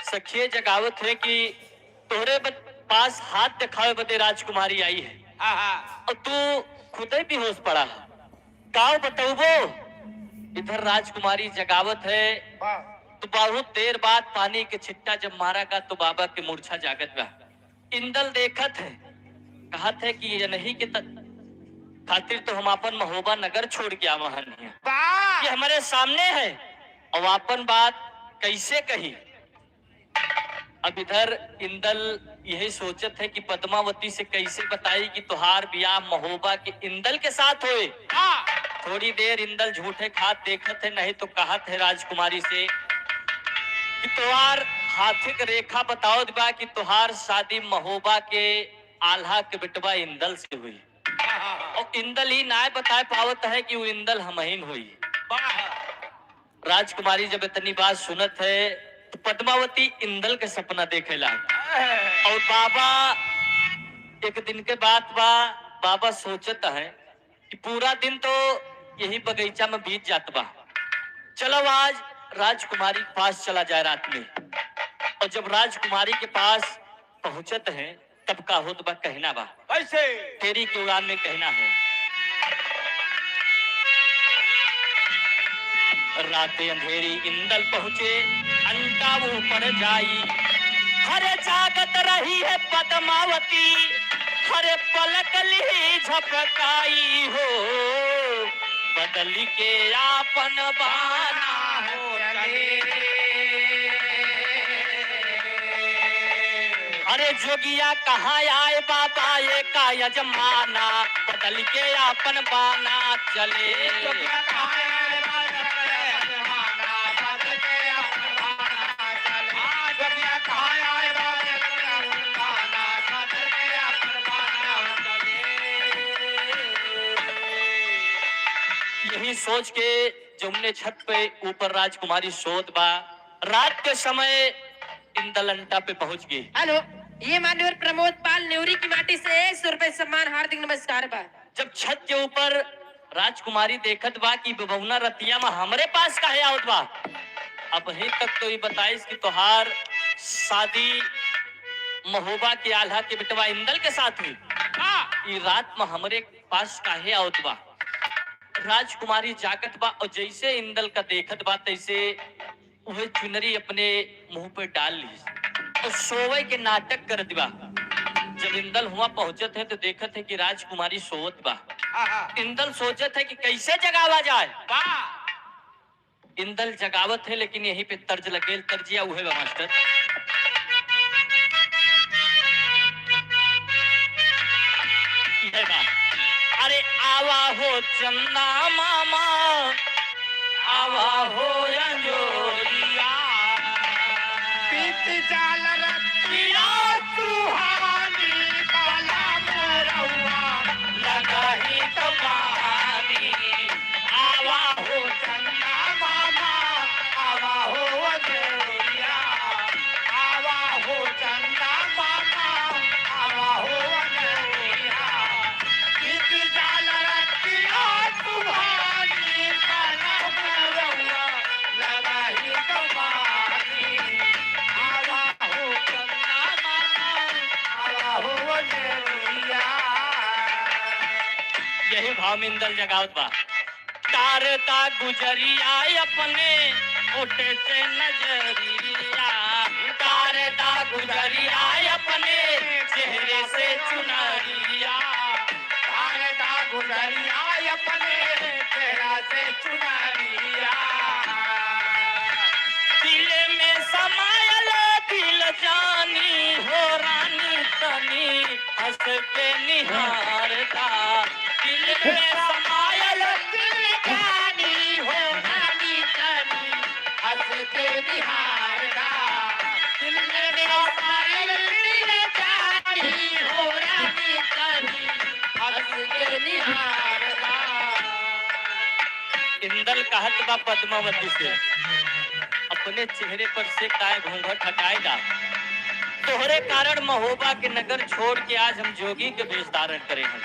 सखिए जगावत है कि तोहरे पास हाथ दिखावे बदे राजकुमारी आई है और तू खुद ही बेहोश पड़ा है। काव बतौबो। इधर राजकुमारी जगावत है तो बहुत देर बाद पानी के छिट्टा जब मारा गा तो बाबा के मूर्छा जागत बा। इंदल देखत है, कहत है कि ये नहीं के खातिर तो हम अपन महोबा नगर छोड़ के आवाहन है, ये हमारे सामने है और अपन बात कैसे कही। अब इधर इंदल यही सोचत है कि पद्मावती से कैसे बताई कि तुहार ब्याह महोबा के इंदल के साथ होए। थोड़ी देर इंदल झूठे खात देखत है, नहीं तो कहत है राजकुमारी से कि तुहार हाथी के रेखा बताओ बा कि तुहार शादी महोबा के आल्हा के बिटवा इंदल से हुई, और इंदल ही नाय बताए पावत है कि वो इंदल हमहीन हुई। राजकुमारी जब इतनी बात सुनत है तो पद्मावती इंदल के सपना देखे लाग। और बाबा एक दिन के बाद बाबा सोचत है कि पूरा दिन तो यही बगीचा में बीत जात बा, चलो आज राजकुमारी के पास चला जाए रात में। और जब राजकुमारी के पास पहुंचत है तब का होत बा कहना बा, कैसे तेरी के उड़ान में कहना है। रात अंधेरी इंदल पहुंचे अंटा ऊपर जाई, हरे जागत रही है पद्मावती, हरे पलक ली झपकाई हो, बदल के आपन बाना हो चले। अरे जोगिया कहाँ आए बाबा ये का यजमाना, बदल के आपन बाना चले। यही सोच के जमुने छत पे ऊपर राजकुमारी सोत बा, रात के समय इंदल अंटा पे पहुंच गई। हेलो, ये मान्यवर प्रमोद पाल नेवरी की माटी से 100 रुपए सम्मान, हार्दिक नमस्कार बा। जब छत के ऊपर राजकुमारी देखत बा कि बबौना रतिया में हमरे पास काहे आवत बा, अब ही तक तो ये बताइस कि तोहार शादी महोबा के आल्हा के बिटवा इंदल के साथ हुई, ये रात में हमरे पास काहे आवत बा। राजकुमारी जागत बा और जैसे इंदल का देखत बा तैसे वह चुनरी अपने मुंह पे डाल ली और सोवे के नाटक कर दिबा। जब इंदल हुआ पहुंचत है तो देखत है कि राजकुमारी सोवत बा। इंदल सोचत है कि कैसे जगावा जाए। इंदल जगावत है लेकिन यहीं पे तर्ज लगेल, तर्जिया उहे बा मास्टर। यह बा, अरे आवा हो चंदा मामा, आवा हो अंजोरिया, पीत जाल रतिया सुहानी, काला मोरवा लगाही तो पानी, आवा हो चंदा मामा, आवा हो अंजोरिया, आवा हो चंदा मामा, आवा हो अंजोरिया, पीत जाल रतिया सुहानी, काला मोरवा लगाही तो पानी, आवा हो चंदा मामा, आवा हो अंजोरिया। यही भाव में इंदल जगावत बा। तारता गुजरिया अपने उठे से नजरिया, तारता गुजरिया अपने चेहरे से चुनरिया, तारदा गुजरिया अपने चेहरा से चुनरिया, दिल में समायल दिल जानी हो रानी तनी हंस के निहारता, दिल में समायल दिल जानी हो रानी तनी हंस के निहारदा, दिल में समायल दिल जानी हो रानी तनी हंस के निहारदा। इंदल कहत बा पद्मावती से, अपने चेहरे पर से काय घूंघट हटाएगा, तोहरे कारण महोबा के नगर छोड़ के आज हम जोगी के वेश धारण करे हैं।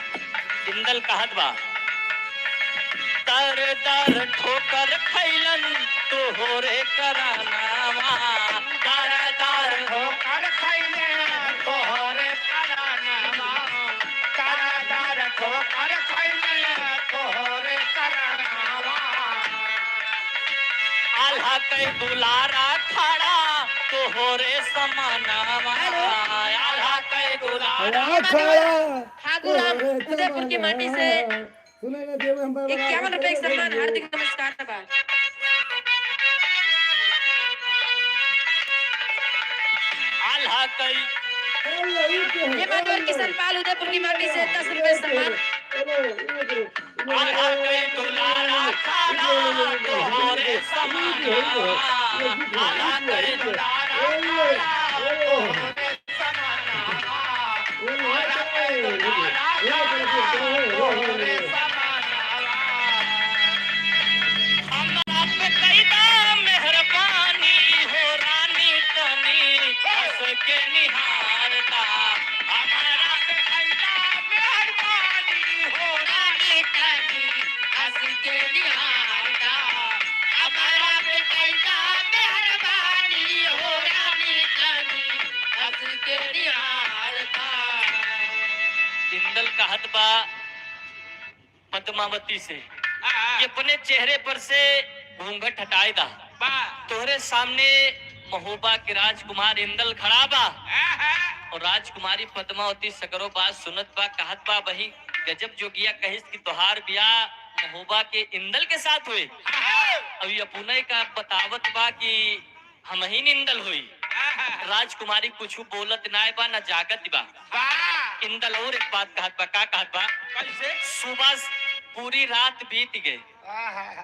इंदल कहत बा, तर दर ठोकर खैलन तोहरे करानावा, दर दर ठोकर खैले तोहरे करानावा, दर दर ठोकर खैले तोहरे करानावा, कई दुलारा खड़ा तोहरे समानावा। आल्हा कई दुलारा फागुराम उदयपुर की माटी से सुने ना देव हम 51 रुपए का सम्मान, हार्दिक नमस्कार बा। आल्हा कई ये मान्यवर किशन पाल उदयपुर की माटी से 10 रुपए सम्मान। आल्हा कई दुलारा खड़ा तोहरे समानावा। आल्हा कई दुलारा खड़ा तोहरे समानावा। आल्हा कई दुलारा खड़ा तोहरे समानावा। हमरा पे कैदा मेहरबानी हो रानी तनी हंस के निहारता। हमरा पे कैदा मेहरबानी हो रानी तनी हंस के निहारता। हमरा पे कैदा मेहरबानी हो रानी तनी हंस के निहारता। इंदल कहत बा पद्मावती से कि अपने चेहरे पर से घूंघट हटाए दा, तोहरे सामने महोबा के राजकुमार इंदल खड़ा बा। और राजकुमारी पद्मावती सकरो बात सुनत बा, कहत बा वही गजब जोगिया कहिस कि तोहार बियाह महोबा के इंदल के साथ हुए। अब ये पुनः का बतावत बा कि हम ही इंदल हुई। राजकुमारी कुछ बोलत नाय बा, न जागत बा। इंदल और एक बात कहत बा। का कहत बा? कैसे? सुबह पूरी रात बीत गए,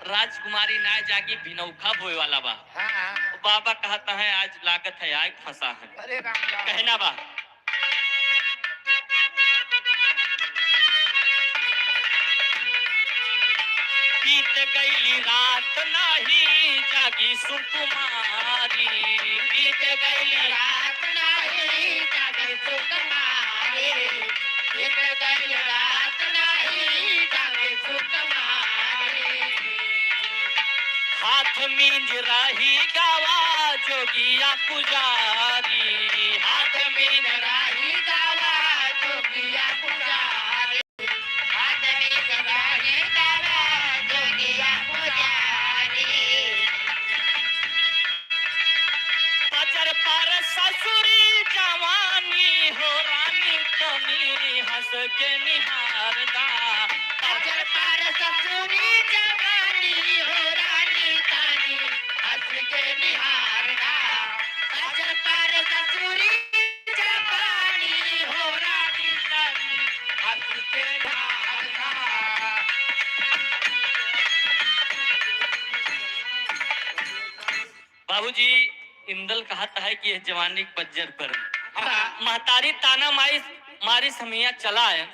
राजकुमारी नाय जागी, भिनौखा होए वाला बा। बाबा कहता है, आज लागत है आग फंसा है। अरे राम राम! कहना बा। बीत गईली रात नाही जागी सुकुमारी। बीत गईली रात नाही जागी सुकुमारी। बीत गई रात नाही जागी सुकुमारी। हाथ मींज रही गावा जोगिया पुजारी। हाथ मींज राही गावा जोगिया पुजारी। हाथ में राही गावा जोगिया पुजारी। बजर पर ससुरी जवानी हो रानी तनी हंस के निहारदा। अजर पर ससुरी जवानी हो रानी तानी हंस के निहारदा। अजर पर ससुरी जवानी हो रानी तानी हंस के निहारदा। बाबूजी, इंदल कहता है कि यह जवानी के बज्जर पर महतारी ताना मारी मारी समिया चला है।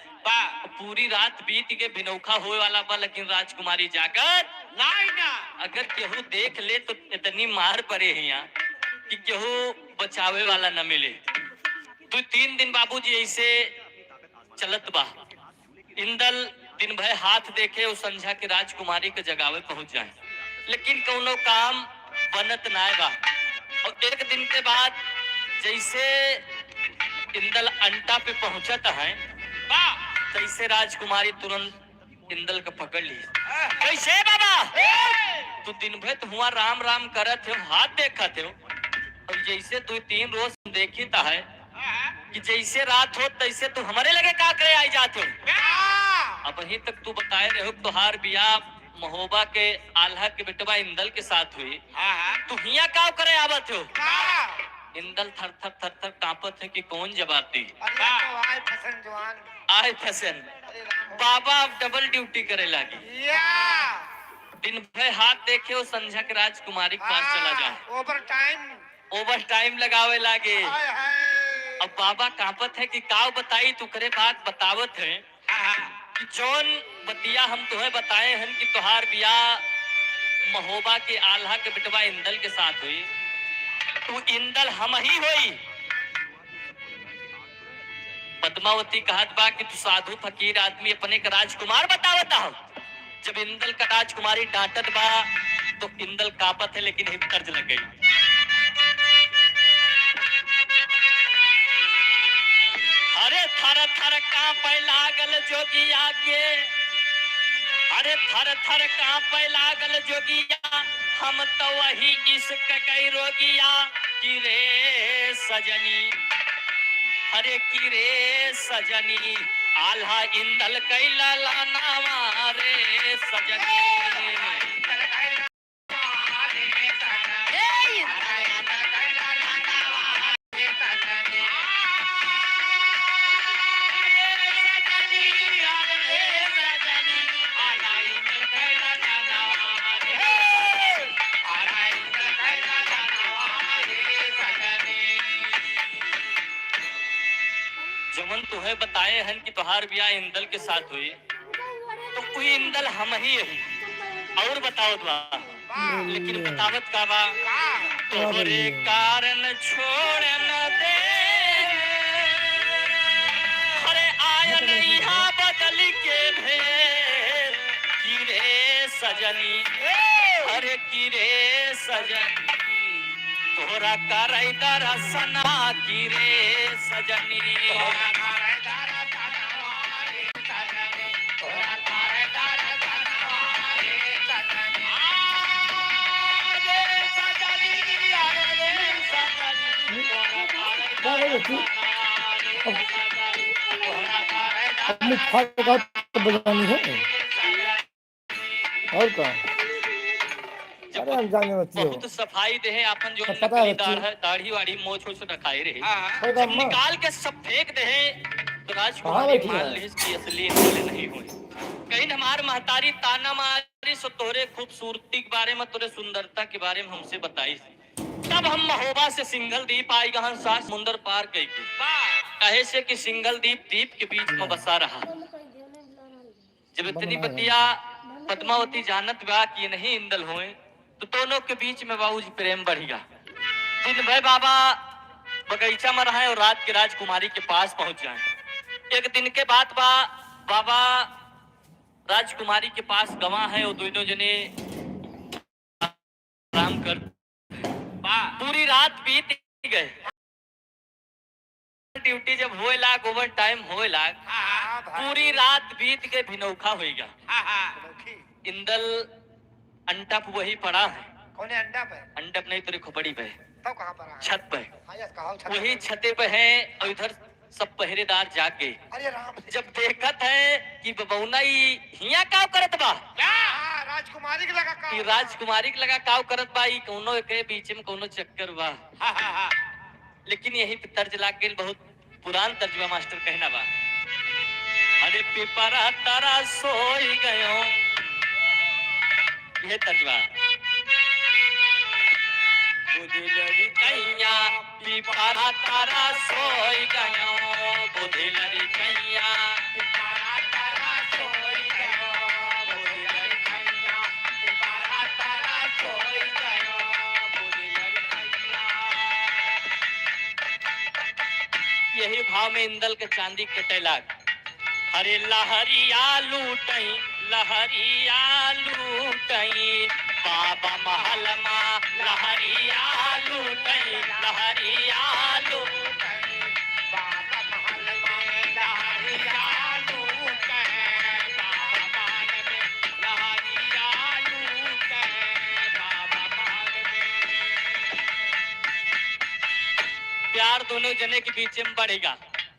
पूरी रात बीत के भिनौखा होए वाला बा, लेकिन राजकुमारी जाकर नहीं ना। अगर केहू देख ले तो इतनी मार पड़े हिया कि केहू बचावे वाला न मिले। तो 3 दिन बाबूजी ऐसे चलत बा। इंदल दिन भर हाथ देखे और संझा के राजकुमारी के जगावे पहुंच जाए, लेकिन कौनो काम बनत नाय बा। और एक दिन के बाद जैसे इंदल अंटा पे पहुंचत है, तैसे राजकुमारी तुरंत इंदल का पकड़ ली। कैसे बाबा, तू दिन भर तो हुआ राम राम करत हो, हाथ देखत हो, और जैसे तू 3 रोज देखी ता है कि जैसे रात हो तैसे तू हमारे लगे का करे आई जाते हो? अब वहीं तक तू बताए रहे हो तुहार बियाह महोबा के आल्हा के बेटवा इंदल के साथ हुई, तू हिया का करे आवत हो? इंदल थर थर थर थर कांपत है कि कौन जवाब दी। अरे तो आए फसन जवान। आए फसन। अरे राम हो। बाबा अब डबल ड्यूटी करे लागी। या। दिन भर हाथ देखे और संझा के राजकुमारी के पास चला जाए। Over time. ओवर टाइम लगावे लागे। हाय हाय! अब बाबा कांपत है कि काव बताई तू करे बात बतावत है कि जौन बतिया हम तुम्हें बताए हन कि तुहार बियाह महोबा के आल्हा के बिटवा इंदल के साथ हुई, तू इंदल हम ही होई। पद्मावती कहत बा कि तू साधु फकीर आदमी अपने के राजकुमार बतावता हो। जब इंदल का राजकुमारी डांटत बा तो इंदल कापत है, लेकिन हिप तर्ज लग गई। अरे थर थर कांपे लागल जोगिया के, अरे थर थर कांपे लागल जोगिया। हम तो वही इश्क कई रोगिया कि रे सजनी, अरे कि रे सजनी, आल्हा इंदल कैला लानावा रे सजनी। जमन तुहे बताए हन कि तुहार ब्याह इंदल के साथ हुई, तो कोई इंदल हम ही है और बताओ बा, लेकिन बतावत का बा, तोहरे कारण छोड़ न दे, अरे आया नहीं बदल के भेद कि रे सजनी, अरे कि रे सजनी, तोहरा करई दरसना कि रे सजनी। क्या करे तू? अपनी फाट का तो बजानी है और का। अरे हम जाने बच्चे हो। बहुत सफाई दे है अपन जो सब पता है नकली बच्चे। दाढ़ दाढ़ी वाड़ी मोछ ओछ रखाए रहे, और जब का अम्मा निकाल के सब फेंक दे है तो कहाँ राजकुमारी बैठी मान है? ली कि असली इंदल नहीं हुए। कहीं हमार महतारी ताना मारी सो तोरे खूबसूरती के बारे में, तोरे सुंदरता के बारे में हमसे बताई, तब हम महोबा से सिंघल द्वीप आई गहन सात समुंदर पार गई के कहे से कि सिंघल द्वीप द्वीप के बीच में बसा रहा। जब इतनी बतिया पद्मावती जानत बा कि नहीं इंदल होए, तो दोनों के बीच में बाबूजी प्रेम बढ़ेगा। दिन भर बाबा बगीचा में रहे और रात के राजकुमारी के पास पहुंच जाए। एक दिन के बाद बा बाबा राजकुमारी के पास गवा है और दोनों जने आराम कर पूरी रात बीत गए। ड्यूटी जब होए लाग, ओवर टाइम होए लाग, पूरी रात बीत के भिनौखा होएगा। इंदल अंटप वही पड़ा है। कौन है अंडा पे? अंडप नहीं तेरी खोपड़ी पे, तब कहाँ पर है? छत पे, हाँ, यस, कहाँ छत वही पे? छते पे है और इधर सब पहरेदार जाग गए। अरे राम से। जब देखत है कि बबौना ई हिया काव करत बा, हाँ, राजकुमारी के लगा ई राजकुमारी के लगा काव करत बा, ई कोनो के बीच में कोनो चक्कर बा। लेकिन यही पे तर्ज लाग गेल, बहुत पुरान तर्जुमा मास्टर कहना बा, अरे पिपरा तारा सोई गयो, ये तर्जुमा बुधिलरी कैया पिपरा तारा सोई गयो, बुधिलरी कैया पिपारा तारा सोई गयो, बुधिलरी कैया, पिपारा तारा सोई गयो, बुधिलरी कैया। यही भाव में इंदल के चांदी कटे लाग, अरे लहरिया लूटई लहरिया लूटई बाबा महल मा, लहरिया लूटई लहरिया लूटई बाबा महल में लहरिया लूटे, बाबा महल में लहरिया लूटे, बाबा महल में। प्यार दोनों जने के बीच में बढ़ेगा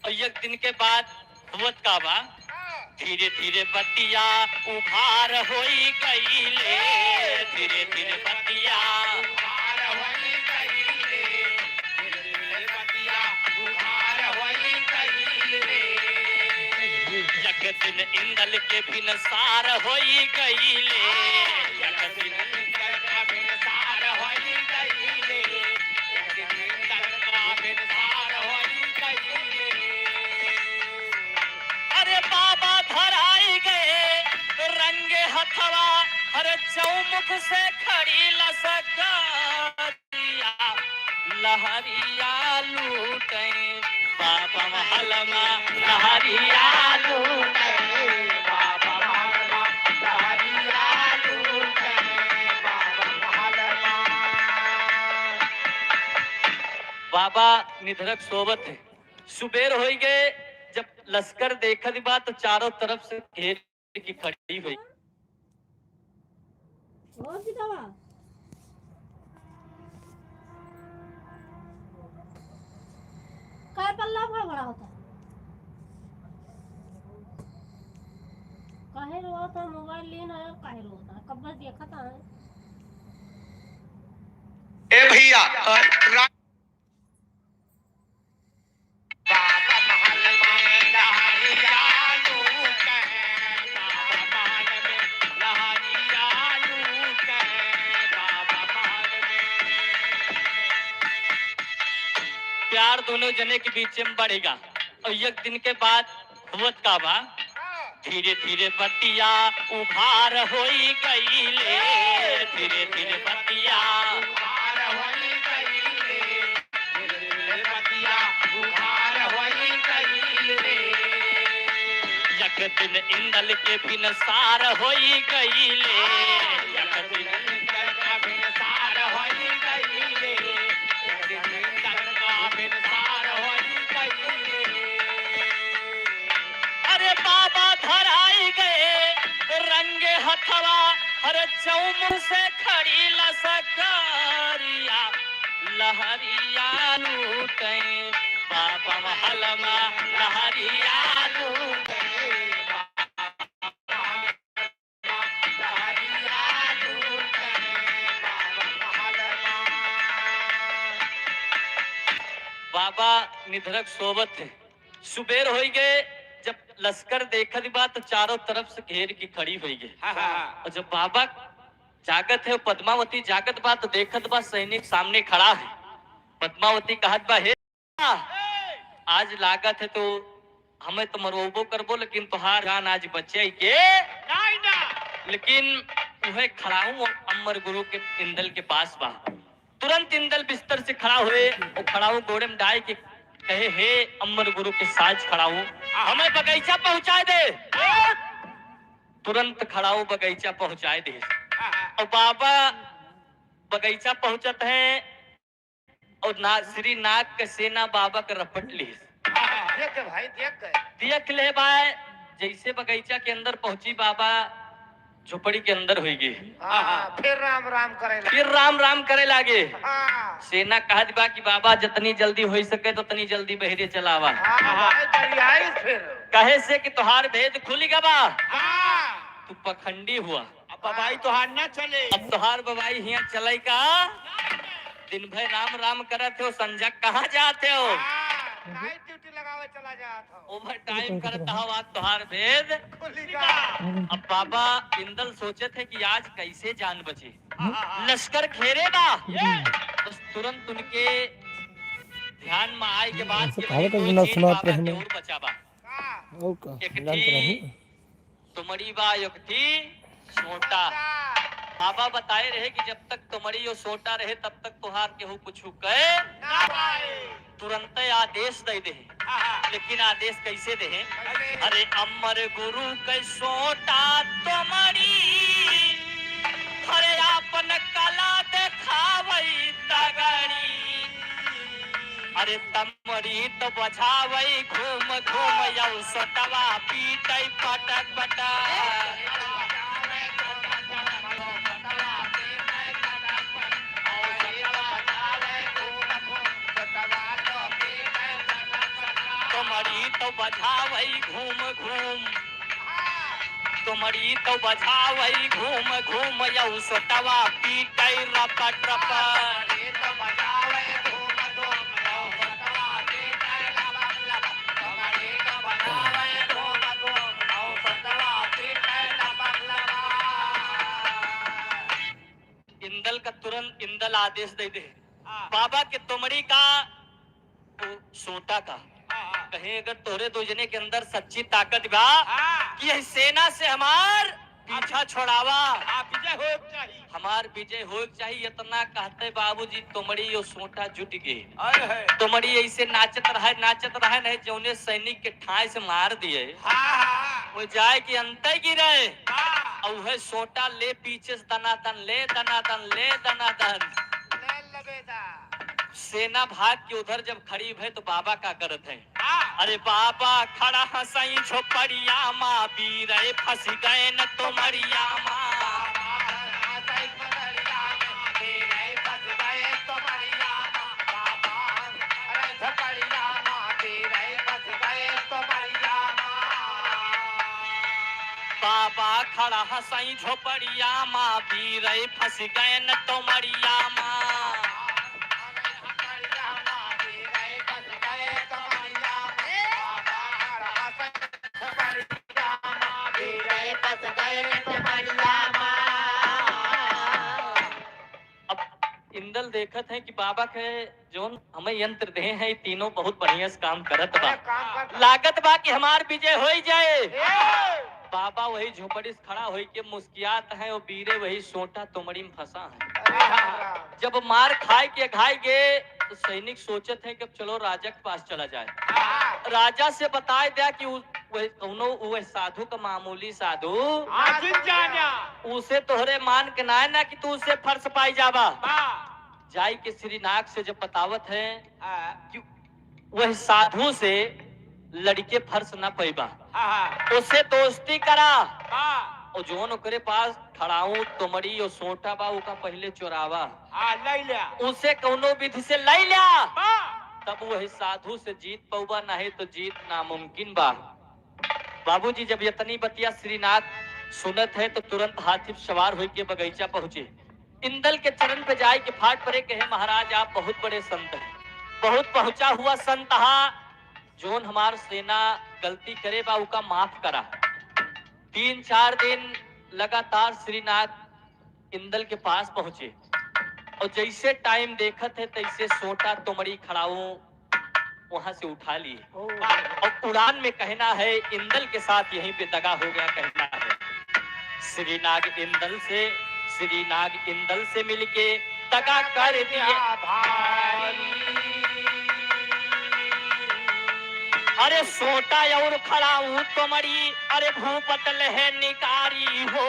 और एक दिन के बाद हुवत का बा, धीरे धीरे बतिया उभार होई गईले, धीरे धीरे बतिया उभार होई गईले, धीरे धीरे बतिया उभार होई गईले। एक दिन इंदल के बिनसार होई गईले, एक दिन इंदल का बिनसार होई गईले, एक दिन इंदल का बिनसार होई गईले। अरे बाबा धराई गए रंगे हथवा, अरे चौमुख से खड़ी लसकारिया लहरिया लूटे बाबा महलमा, लहरिया लूटे बाबा महलमा लहरिया लूटे, बाबा महलमा। बाबा निधरक सोबत है। सुबेर हो गए, जब लश्कर देखत बा तो चारों तरफ से घेर की खड़ी हुई। काय पल्ला बड़ा बड़ा होता है। काहे रोता है? मोबाइल लेना है, काहे रोता है? कब बस देखा था है। ए भैया बाबा महल में लहरिया लूटे, बाबा महल में लहरिया लूटे, बाबा महल में। प्यार दोनों जने के बीच में बढ़ेगा और एक दिन के बाद हुवत का बा धीरे धीरे बतिया उभार होई गई ले, धीरे धीरे बतिया उभार होई गई रे, धीरे धीरे बतिया उभार होई गई रे। एक दिन इंदल के बिनसार होई गई ले, एक दिन इंदल का बिनसार होई गई रे, एक दिन इंदल का बिनसार होई गई रे। अरे बाबा धराई गए रंगे हथवा, हर चौमुख से खड़ी लसकारिया लहरिया लूटे, बाबा महल में लहरिया लूटे। लहरिया लूटे, बाबा महल में। बाबा निधरक सोबत थे। सुबेर हो गए, जब लश्कर देखत बा तो चारों तरफ से घेर के खड़ी हो गए। और जब बाबा जागत है, पद्मावती जागत बा तो देखत बा सैनिक सामने खड़ा है। पद्मावती कहत बा, हे आज लागत है तो हमें तो मरोबो करबो, लेकिन तुहार जान आज बचे के लेकिन वह खड़ा हूँ अमर गुरु के इंदल के पास बा। तुरंत इंदल बिस्तर से खड़ा हुए और खड़ा हूँ गोड़े में डाल के कहे, हे अमर गुरु के साथ खड़ा हूँ, हमें बगीचा पहुंचाए दे। तुरंत खड़ा हूँ बगीचा पहुंचाए दे। और बाबा बगीचा पहुंचत है और ना श्री नाग के सेना बाबा के रपट ली। देख भाई देख गए, देख ले भाई, जैसे बगीचा के अंदर पहुंची बाबा झोपड़ी के अंदर हुई गई। फिर राम राम करे लगे। फिर राम राम करे लागे। हाँ। सेना कहत बा कि बाबा जितनी जल्दी हो सके तो उतनी जल्दी बहरे चलावा। हाँ भाई, दरियाई फिर कहे से कि तुहार भेद खुली गबा, हाँ। तू पखंडी हुआ, अब बबाई तुहार ना चले, अब तुहार बबाई हिया चले का दिन भर राम राम करत हो, संझा कहाँ जाते हो, नाइट ड्यूटी लगावे चला जात हो, ओवर टाइम करत हो, आज तुहार भेद खुली का। अब बाबा इंदल सोचे थे कि आज कैसे जान बचे, लश्कर घेरे बा। बस तुरंत उनके ध्यान में आए के बाद ऐसे कि कहावत कोई ना चीज सुनात बाबा रहे के हमें। और बचाबा। और का एक जानते थी नहीं। तुमड़ी बा, एक थी सोटा। बाबा बताए रहे कि जब तक तुमड़ी और सोटा रहे तब तक तुहार केहू कुछ कहे, तुरंत आदेश दे दे। लेकिन आदेश कैसे दे? अरे अमर गुरु के सोटा तुमड़ी, अरे आपन कला देखावई तगड़ी, अरे तमरी तो बझावई घूम घूम यौ सोटवा पीटई पटक पटक। तुमरी तो बझावई घूम घूम, तुमरी तो बझावई घूम घूम यौ सोटवा पीटई रपट रपट। इंदल का तुरंत इंदल आदेश दे दे बाबा के तुमरी का तो सोटा का, कहीं अगर तोरे दो जने के अंदर सच्ची ताकत बा कि यह सेना से हमार पीछा छोड़ावा, हमार विजय हो चाहिए। इतना कहते बाबूजी तुमरी और सोटा जुट गए। तुमरी ऐसे नाचत रहे नाचत रहे, नहीं जौने सैनिक के ठाए से मार दिए, वो जाए कि अंत गिरे और वह सोटा ले पीछे से दनादन ले दनादन ले दनादन। सेना भाग के उधर जब खड़ी है तो बाबा का करत है, अरे बाबा खड़ा हंसई झोपड़िया माँ बीरे फंस गए न तुमरिया माँ। बाबा खड़ा हसाई झोपड़िया माँ बीरे फंस गए न तोमड़िया माँ। अब इंदल देखत है कि बाबा के जोन हमें यंत्र दे हैं ये तीनों बहुत बढ़िया से काम करत बा। लागत बा कि हमार विजय हो जाए। बाबा वही झोपड़ी से खड़ा होई के मुस्कियात है और बीरे वही सोटा तुमड़ी में फंसा है। जब मार खाए के घाय गए तो सैनिक सोचत है कि अब चलो राजा के पास चला जाए। राजा से बताए दिया कि वह कौनो वह साधु का मामूली साधु उसे तोहरे मान के ना ना कि तू उसे फर्श पाई जावा। जाई के श्रीनाग से जब बतावत है कि वह साधु से लड़के फर्श ना पैबा, उसे दोस्ती करा और जोन ओकरे पास खड़ाऊ तुमड़ी और सोटा बा उका पहले चोरावा, उसे कौनो विधि से लई लिया, तब वही साधु से जीत पौबा, नहीं तो जीत नामुमकिन बा। बाबूजी जब इतनी बतिया श्रीनाथ सुनत है तो तुरंत हाथी सवार होके के बगीचा पहुंचे। इंदल के चरण पे जाए के फाट परे कहे महाराज आप बहुत बड़े संत हैं, बहुत पहुंचा हुआ संत हा, जोन हमार सेना गलती करे बा उका माफ करा। 3-4 दिन लगातार श्रीनाथ इंदल के पास पहुंचे और जैसे टाइम देखत है तैसे सोटा तुमड़ी खड़ाऊ वहां से उठा लिए और उड़ान में कहना है इंदल के साथ यहीं पे दगा हो गया। कहना है श्रीनाग इंदल से, श्रीनाग इंदल से मिलके दगा कर दिया भारी। अरे सोटा और खड़ाऊ तुमड़ी, अरे भूपत लह निकारी हो,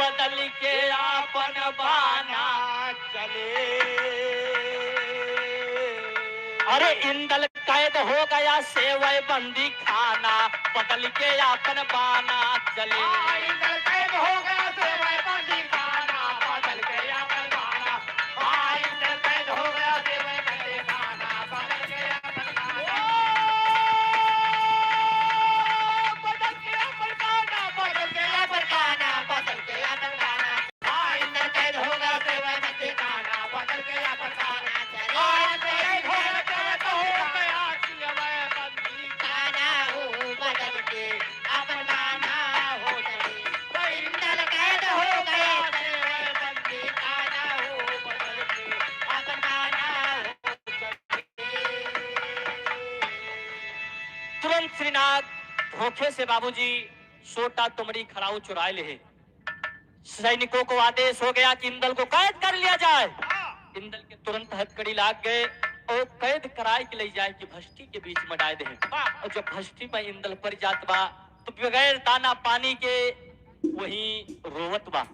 बदल के आपन बाना चले। अरे इंदल कैद हो गया सेवय बंदी खाना, बदल के आपन बाना चले। इंदल कैद हो गया सेवय बंदी खाना, बदल के आपन बाना। इंदल कैद हो गया सेवय बंदी खाना, बदल के आपन बाना। बदल के आपन बाना, बदल के आपन बाना, बदल के आपन बाना। इंदल कैद हो गया सेवय बंदी खाना, बदल के आपन बाना चले। कैद हो गया सेवय बंदी खाना, हो बदल के आपन बाना हो चले। इंदल कैद हो गया सेवय बंदी खाना, हो बदल के आपन बाना हो चले। तुरंत श्रीनाथ धोखे से बाबूजी सोटा तुमड़ी खड़ाऊ चुराए ले। सैनिकों को आदेश हो गया कि इंदल को कैद कर लिया जाए। इंदल के तुरंत हथकड़ी लाग गए और कैद कराए के ले जाए कि भष्टी के बीच में डाल दे। और जब भष्टी में इंदल पर जात बा तो बगैर दाना पानी के वही रोवत बा।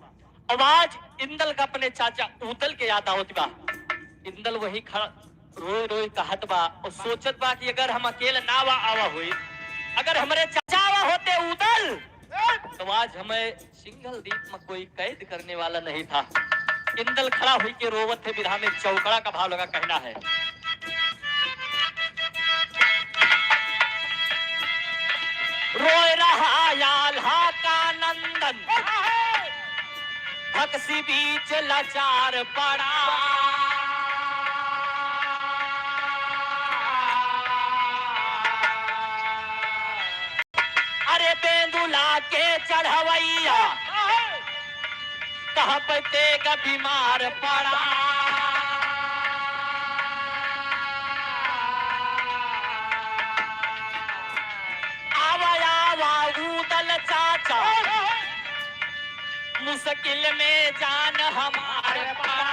आवाज इंदल का अपने चाचा उदल के याद आवत बा। इंदल वही खड़ा रोए रोए कहत बा और सोचत बा कि अगर हम अकेले ना आवा हुई, अगर हमारे चाचा आवा होते उदल, तो आज हमें सिंघल द्वीप में कोई कैद करने वाला नहीं था। इंदल खड़ा हुई के रोवत थे विधा में चौकड़ा का भाव लगा। कहना है रोए रहा आल्हा का नंदन, भक्सी बीच लाचार पड़ा। अरे बेंदुला के चढ़वैया कहाँ पे तेग बीमार पड़ा। आवा आवा उदल चाचा, मुश्किल में जान हमार पड़ा।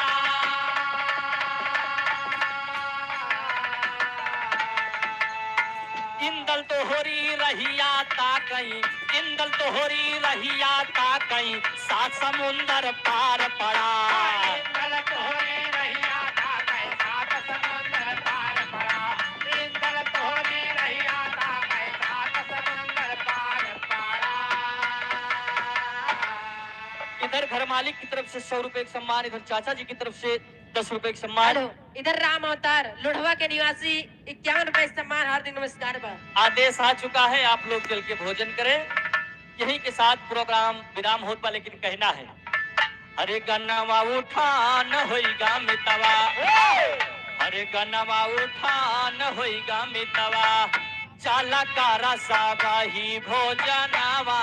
इंदल तो होरी रहिया ता कहीं, इंदल तो होरी रहिया ता कहीं, सात समुंदर पार पड़ा। इंदल तोहरे रहिया ता कहीं, सात समुंदर पार पड़ा। इंदल तोहरे रहिया ता कहीं, सात समुंदर पार पड़ा। इधर घर मालिक की तरफ से 100 रुपए का सम्मान, इधर चाचा जी की तरफ से 10 रुपए का सम्मान। हेलो, इधर राम अवतार लोढ़वा के निवासी 51 रुपए सम्मान, हार्दिक नमस्कार बा। आदेश आ चुका है, आप लोग चल के भोजन करें। यही के साथ प्रोग्राम विराम होत बा, लेकिन कहना है अरे गन्नवा उठान होइगा मितवा, अरे गन्नवा उठान होइगा मितवा, चाला कारा साबाही भोजनावा,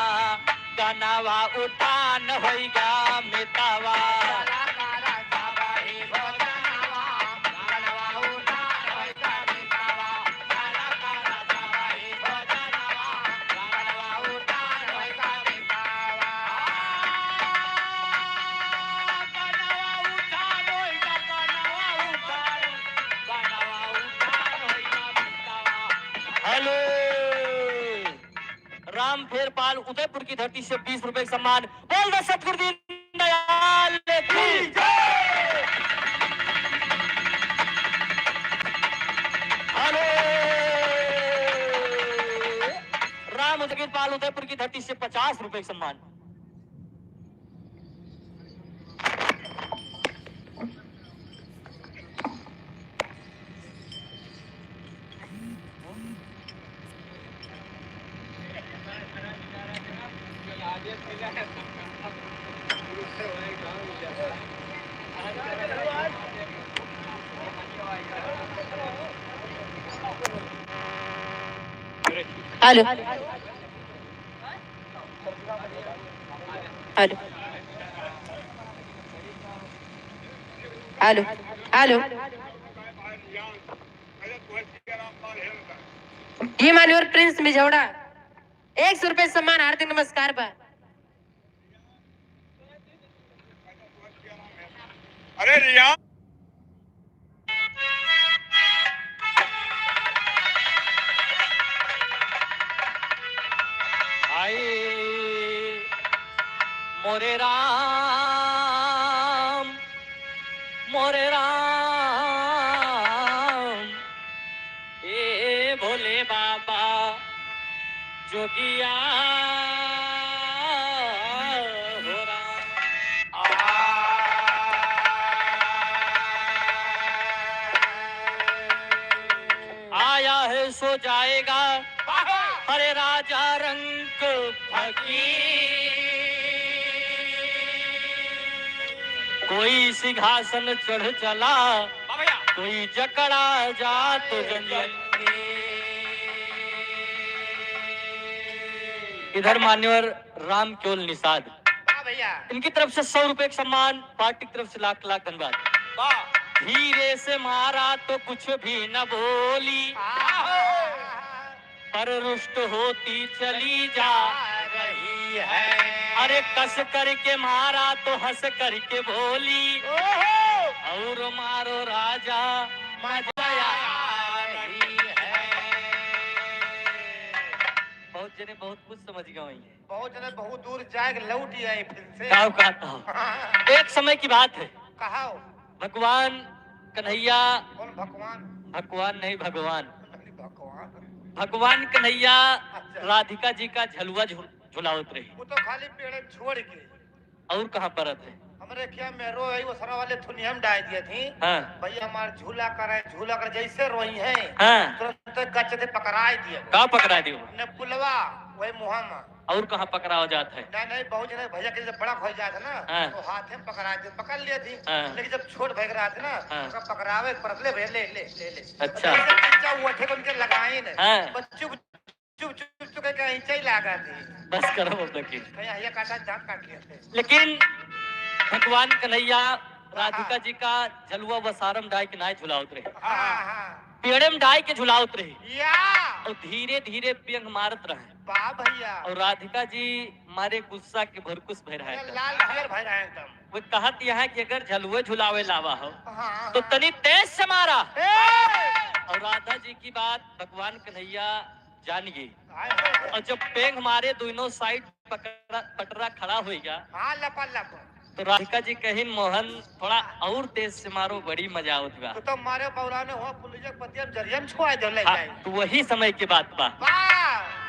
गन्नवा उठान होइगा मितवा। हेलो राम फेरपाल उदयपुर की धरती से 20 रुपए का सम्मान। बोल दो सतगुरु दीन दयाल की जय। हेलो राम पाल उदयपुर की धरती से 50 रुपए का सम्मान। हेलो hello hello हेलो, ये मान्यवर प्रिंस मिझौड़ा 100 रुपए सम्मान, हार्दिक नमस्कार बा। अरे रिया आए मोरे राम मोरे राम, ए भोले बाबा जोगिया हो राम। आया है सो जाएगा हरे राजा रंग फकीर, कोई सिंहासन चढ़ चला कोई जकड़ा जा तो जंजीर। इधर मान्यवर राम क्योल निषाद भैया इनकी तरफ से 100 रुपए का सम्मान, पार्टी की तरफ से लाख लाख धन्यवाद। धीरे से मारा तो कुछ भी न बोली, पर रुष्ट होती चली जा रही है। अरे कस करके मारा तो हंस करके बोली, और मारो राजा मजा आ रही है। बहुत जने बहुत कुछ समझ गए हैं, बहुत जने बहुत दूर जाए लौट आए फिर से। गाँव कहता हूँ एक समय की बात है। कहा भगवान कन्हैया, कौन भगवान? भगवान नहीं भगवान, भगवान भगवान कन्हैया राधिका जी का झलुआ झुलावत रही। वो तो खाली पेड़ छोड़ के और कहाँ परत है? हमरे क्या में रोई वो सरा वाले थुनियम डाल दिए थी। हाँ। भैया हमार झूला करे झूला कर जैसे रोई है। हाँ। तुरंत गच थे पकड़ाए दिए। कहाँ पकड़ा दियो? ने पुलवा वही मुहा में। और कहाँ पकड़ा जाता है? नहीं नहीं बहुत जने भैया के जब बड़ा हो जाता ना। हाँ। तो हाथ में पकड़ा दिए, पकड़ लिए थी। हाँ। लेकिन जब छोट भाग रहा था ना। हाँ। तो पकड़ावे परतले भैया ले ले ले ले। अच्छा। वो उनके लगाए ने। हाँ। चुप चुप चुप चुप के कहीं चाहिए लगा थी। बस करो अब तक की। कहीं ये काटा दांत काट लिए थे। लेकिन भगवान कन्हैया राधिका जी का झलुआ वसारम डाय के नाय झुलावत रहे, पेड़े में डाय के झुलावत रहे या और धीरे धीरे व्यंग मारत रहे बा भैया। और राधिका जी मारे गुस्सा के भरकुस भर रहा है, लाल भर भर रहा है एकदम। वो कहत यह है कि अगर झलुए झुलावे लावा हो हाँ, तो तनी तेज से मारा। और राधा जी की बात भगवान कन्हैया जान गई और जब पेंग मारे दोनों साइड पटरा खड़ा हो गया। हाँ, लपा लप। तो राधिका जी कहिन मोहन थोड़ा और तेज से मारो बड़ी मजा आवत बा। तो मारे बौराने हो पुलिस पतियम जरियम छुआ दे हाँ, तो वही समय की बात बा।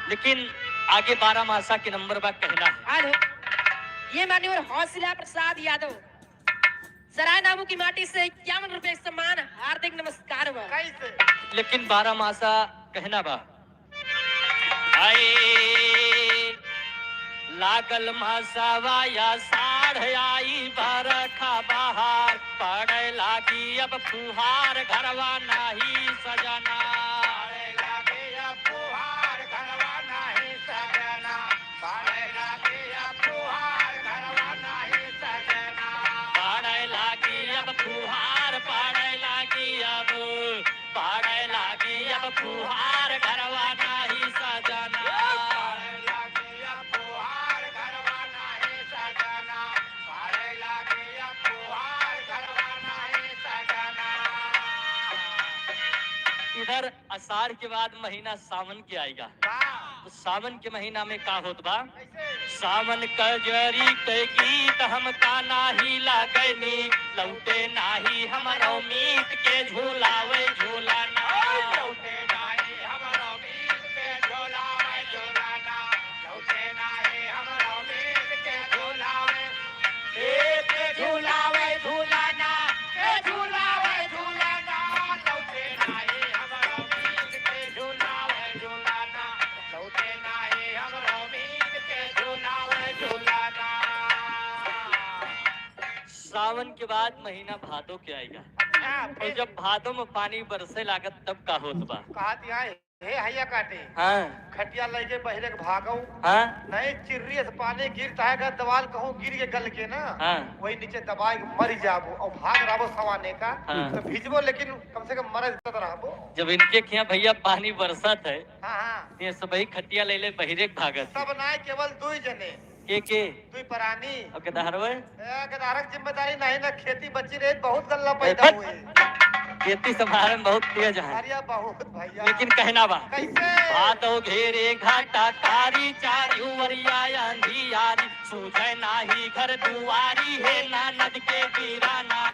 लेकिन आगे 12 मासा के नंबर बा कहना है। हेलो ये मान्यवर हौसला प्रसाद यादव सराय नामू की माटी से 51 रुपए सम्मान, हार्दिक नमस्कार बा। कैसे? लेकिन 12 मासा कहना बा। आए लागल मसावा या साढ़ आई बरखा बहार, पड़े लागी अब फुहार घरवा नाही सजना। पड़े लागी अब फुहार, पड़े लागी अब, पड़े लागी अब फुहार घरवा नाही सजना। इधर आषाढ़ के बाद महीना सावन के आएगा, तो सावन के महीना में का होत बा? सावन कजरी के गीत हम का नाही लागनी, लौटे नाही हमरो मीत के झूलावे झूलाना। सावन के बाद महीना भादो के आएगा, और जब भादो में पानी बरसे लागत तब का होत बा? हे हैया काटे हाँ खटिया लेके पहले भागऊ हाँ नहीं चिर्री से पानी गिरता है दवाल कहूँ गिर के गल के ना हाँ। वही नीचे दबाए के मर जाबो और भाग रहो सवाने का हाँ। तो भिजबो लेकिन कम से कम मर तो रहबो। जब इनके खिया भैया पानी बरसत है हाँ हाँ ये सब ही खटिया ले ले बहिरे के भागत सब नाय केवल दुई जने के दुई प्राणी और केदारवे ए, गदारक जिम्मेदारी नहीं ना खेती बची रही बहुत गल्ला पैदा ए, हुए। खेती संभाले में बहुत तेज है अरे बहुत भैया लेकिन कहना बा कैसे भादो घेरे घाटा कारी चारू वरिया अंधियारी, सूझे नाही घर दुआरी है नानद के वीराना।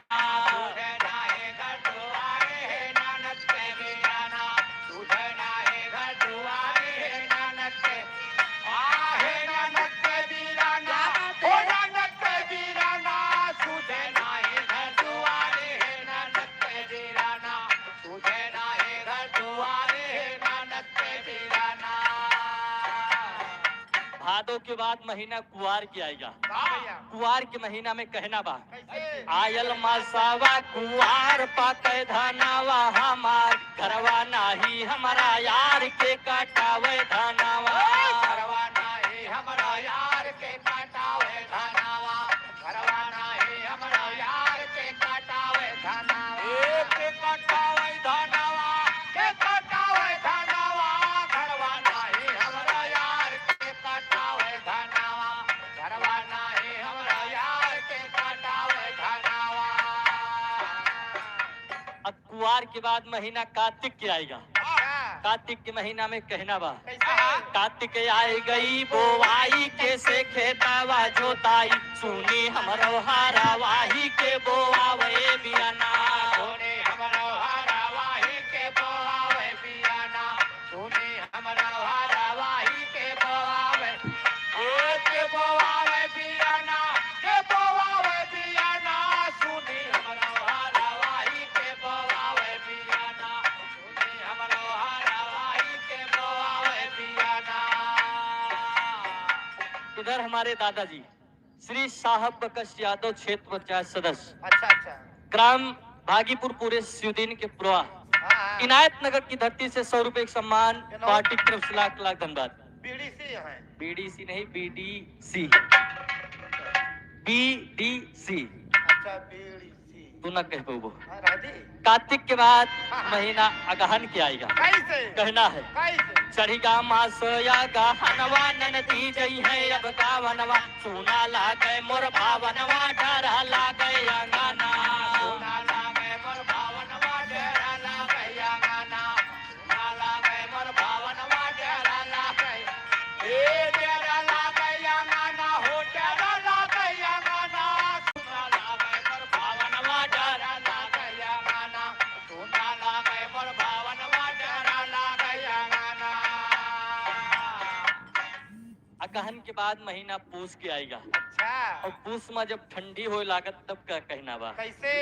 भादो के बाद महीना कुआर के आएगा, कुआर के महीना में कहना बा आयल मसावा कुआर पाके धनावा हमार, घरवा नाही हमारा यार के काटावे धनावा। अब कुआर के बाद महीना कार्तिक के आएगा, कार्तिक के महीना में कहना बा कार्तिक आई गई बोवाई के से खेतावा जोताई, सुनी हमरो हारावाही के बोआवे बियाना। इधर हमारे दादाजी श्री साहब बकश यादव क्षेत्र पंचायत सदस्य अच्छा अच्छा ग्राम भागीपुर पूरे शिवदीन के पुरवा हाँ, इनायत नगर की धरती से 100 रुपए का सम्मान पार्टी की तरफ से लाख लाख धन्यवाद। बीडीसी है बीडीसी नहीं बीडीसी, बीडीसी अच्छा बीडीसी तू ना कह पाबो। हाँ, राजी कार्तिक के बाद महीना अगहन के आएगा, कैसे कहना है कैसे चढ़िगा मास या गहनवा ननदी जई है अब गावनवा, सोना लागे मोर भावनवा डरा लागे अंगना। भावनवा डरा अगहन के बाद महीना पूस के आएगा, अच्छा और पूस में जब ठंडी हो लागत तब का कहना बा कैसे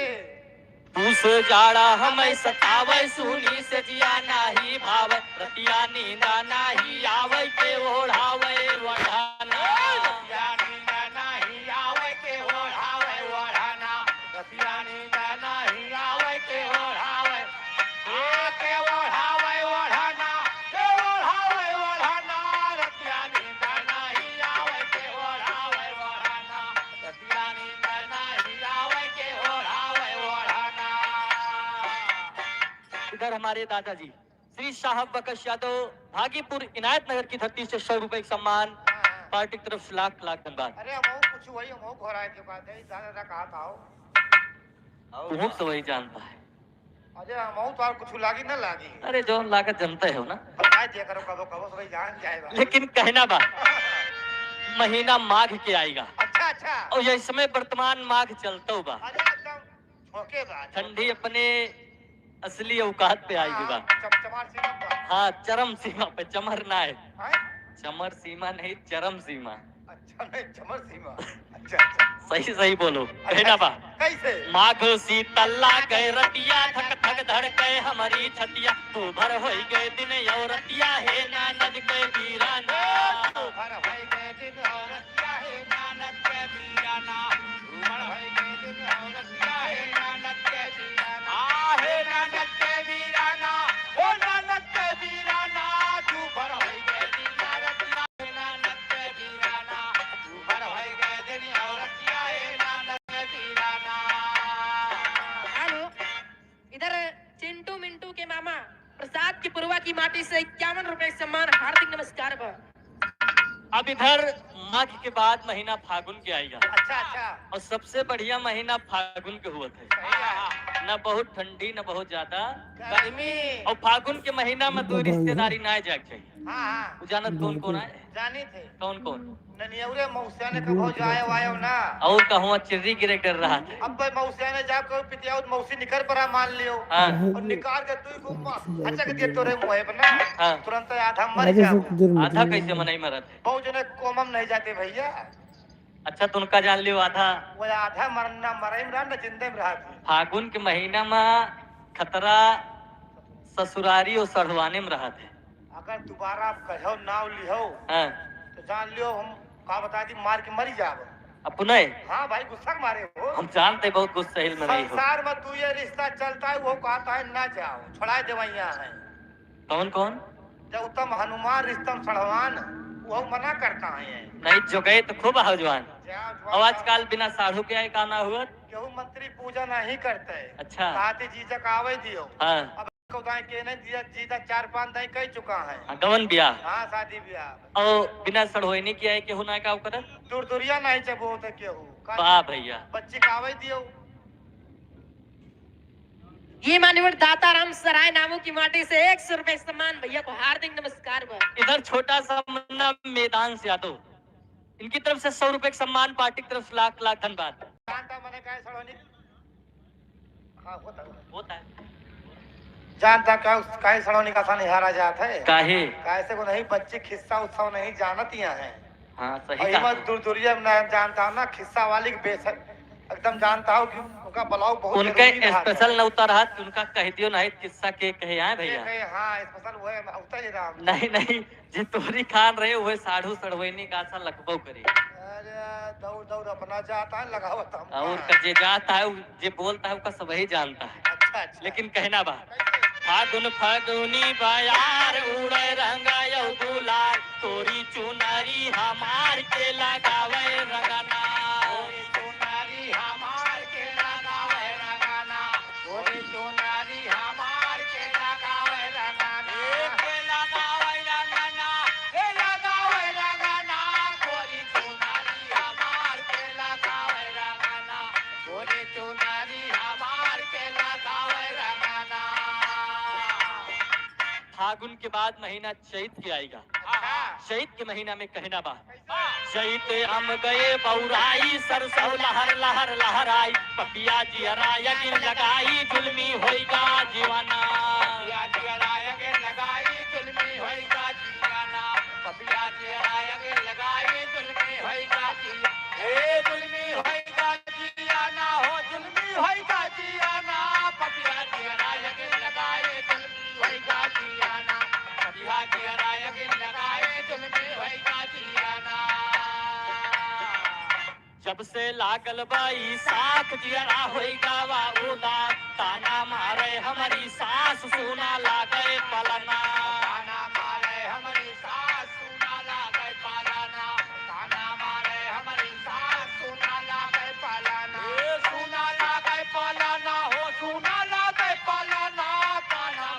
पूस जाड़ा हमें सतावे, सुनी से जिया नाही भावे, रतिया नींदा नाही आवे के ओढ़ावे वढ़ाना। इधर हमारे दादाजी श्री साहब बकश यादव भागीपुर इनायत नगर की धरती से 100 रुपए का सम्मान, पार्टी की तरफ से लाख लाख धन्यवाद। अरे हम कुछ वही हम घर आए के बात है, दादा कहा था तुम तो वही जानता है। अरे हम तो और कुछ लागी ना लागी। अरे जो लागत जनता है हो ना, बता दिया करो कबो कबो सभी जान जाएगा। लेकिन कहना बा महीना माघ के आएगा। अच्छा अच्छा। और ये समय वर्तमान माघ चलता बा। अरे एकदम ठोके बा, ठंडी अपने असली औकात पे आएगी बा। चमचमार सीमा पर। हाँ चरम सीमा पे, चमर ना है, चमर सीमा नहीं चरम सीमा। अच्छा नहीं चमर सीमा। अच्छा अच्छा सही सही बोलो। कहना बा कैसे? माघ शीतला गए रतिया थक थक धड़के हमारी छतिया, तू भर हो गए दिन औरतिया हे नानद के वीराना। तू भर हो गए दिन औरतिया हे नानद के वीराना। तू भर हो गए दिन औरतिया हे नानद के वीराना। आ हे नानद के वीराना, ओ नानद के वीराना। तू भर हो गए दिन औरतिया हे नानद के वीराना। तू भर हो गए दिन औरतिया हे नानद के वीराना। हेलो, इधर चिंटू मिंटू के मामा प्रसाद की पुरवा की माटी से 51 रुपए सम्मान, हार्दिक नमस्कार। अब इधर माघ के बाद महीना फागुन के आएगा। अच्छा अच्छा। और सबसे बढ़िया महीना फागुन के हुआ थे, न बहुत ठंडी न बहुत ज्यादा गर्मी। और फागुन के महीना में दो रिश्तेदारी ना जाए चाहिए। हाँ हाँ। जानत कौन कौन आए? जानी थे। कौन कौन? ननियौरे मौसिया ने कहो जो आयो आयो ना, और कहूँ चिर्री गिरे डर रहा था। अब भाई मौसिया ने जा कहो पितिया मौसी निकर परा मान लियो। हाँ। और निकाल के तू को अच्छा के दिए तोरे मुंह पर ना। हाँ। तुरंत आधा मर जा। आधा कैसे मनाई मरत है? बहुत जने कोमम नहीं जाते भैया। अच्छा तो उनका जान लियो आधा, वो आधा मरना मरे में रहा ना जिंदे में रहा। फागुन के महीना में खतरा ससुरारी और सढ़वाने में रहा थे। अगर दोबारा आप कहो नाव लिहो। हाँ। तो जान लियो हम का बता दी मार के मरी जाब। अपने? हाँ भाई गुस्सा मारे हो। हम जानते बहुत गुस्सा में नहीं हो। संसार में तू ये रिश्ता चलता है वो कहता है ना जाओ छोड़ा देवैया है। कौन कौन? जब उत्तम हनुमान रिश्तम सड़वान वो मना करता है। नहीं जो गए तो खूब आओ जवान। और आजकल बिना साढ़ू के आए का ना हुआ? केहू मंत्री पूजा नहीं करते। अच्छा। साथ जीजा का आवे दियो। हाँ। अब के नहीं दिया जीजा 4-5 दाई कह चुका है। हाँ, गवन ब्याह। हाँ शादी ब्याह। और बिना सड़ोइनी की आए केहू ना का करत? दूर दूरिया नहीं चबो तो केहू। वाह भैया। बच्ची का आवे दियो। ये मान्यवर दाता राम सराय नामों की माटी से 100 रुपए सम्मान, भैया को हार्दिक नमस्कार। इधर छोटा सा मुन्ना मैदान से यादव, इनकी तरफ से 100 रुपए सम्मान, पार्टी की तरफ से लाख लाख धन्यवाद। होता है जानता क्या काहे सड़ोनी का सा निहारा जाता है? काहे? कैसे को नहीं बच्चे खिस्सा उत्सव नहीं जानत यहाँ है। हाँ सही कहा। दूर दूरिया में जानता हूँ ना खिस्सा वाली बेस एकदम जानता हूँ कि उनका बलाव बहुत उनके स्पेशल न उतर रहा उनका कह दियो नहीं किस्सा के कहे आए भैया। हाँ स्पेशल वो है उतर ही रहा। नहीं नहीं जे तोरी खान रहे हुए साढ़ू सड़वैनी का सा लखबो करे। अरे दौड़ दौड़ अपना जाता है लगावत हम। और जे जाता है जे बोलता है उसका सब ही जानता है। अच्छा अच्छा। लेकिन कहना बा फागुन फागुनी बयार उड़े रंगायो गुलाल, तोरी चुनरी हमार के लगावे रंगना। तोरी चुनरी हमार के लगावे रंगना। तोरी चुनरी हमार के लगावे रंगना। के लगावे रंगना, के लगावे रंगना। तोरी चुनरी हमार के लगावे रंगना। तोरी चुनरी हमार के लगावे रंगना। फागुन के बाद महीना चैत के आएगा। चैत के महीना में कहना बा चैत हम गए बौराई, सरसों लहर लहर लहराई, पपिया जियरा यगिन लगाई, जुल्मी होएगा जीवाना। पपिया जियरा यगिन लगाई, जुल्मी होएगा जीवाना। पपिया जियरा यगिन लगाई, जुल्मी होएगा जीवाना। ए जुल्मी होएगा जीवाना, हो जुल्मी होएगा जीवाना। पपिया जियरा यगिन लगाई, जुल्मी होएगा जीवाना। पपिया जियरा यगिन लगाई, जुल्मी होएगा जीवाना। जब से लागल बाई साख जियरा होएगा वा उदास, ताना मारे हमारी सास सुना लागे पलना। ताना मारे हमारी सास सुना लागे पालना। ताना मारे हमारी सास सुना लागे पालना। सुना लागे पालना, हो सुना लागे पालना। ताना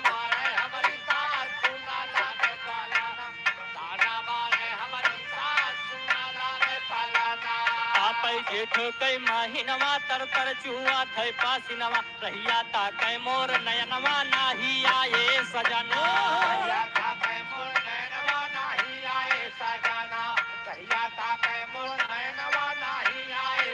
जेठ कई महीनवा तर तर चुआ थे पासिनवा, रहिया ताकै मोर नयनवा नाही आए सजना। कहिया ताकै मोर नैनवा नाही आए सजना, कहिया ताकै मोर नैनवा नाही आए,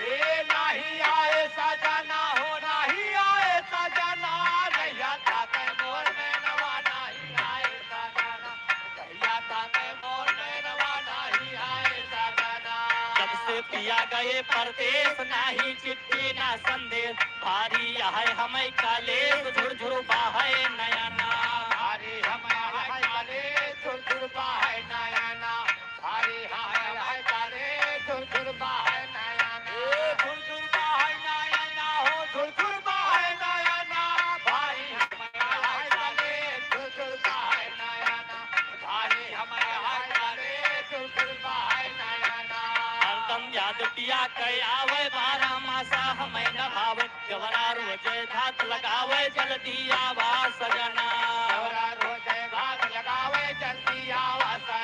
ए नाही आए सजना हो नाही आए सजना, कहिया ताकै मोर नैनवा नाही आए सजना, कहिया ताकै मोर नैनवा नाही आए सजना। जब से पिया गए परदेश, नाही चिट्ठी ना संदेश, भारी है हमें कालेश, झुरझुर बाहे नयना। भारी हमें है काले झुरझुर बाहे नयना, भारी हमें है काले झुरझुर बाहे नयना, झुरझुर बाहे नयना हो झुरझुर बाहे नयना, भारी हमें है काले झुरझुर बाहे नयना, भारी हमें है काले झुरझुर बाहे नयना। हरदम याद पिया के आवे, बारह मासा हमें न भावे, जवरा रोजे घात लगावे, जल्दी आवा सजना। जवरा रोजे घात लगावे जल्दी आवा सजना।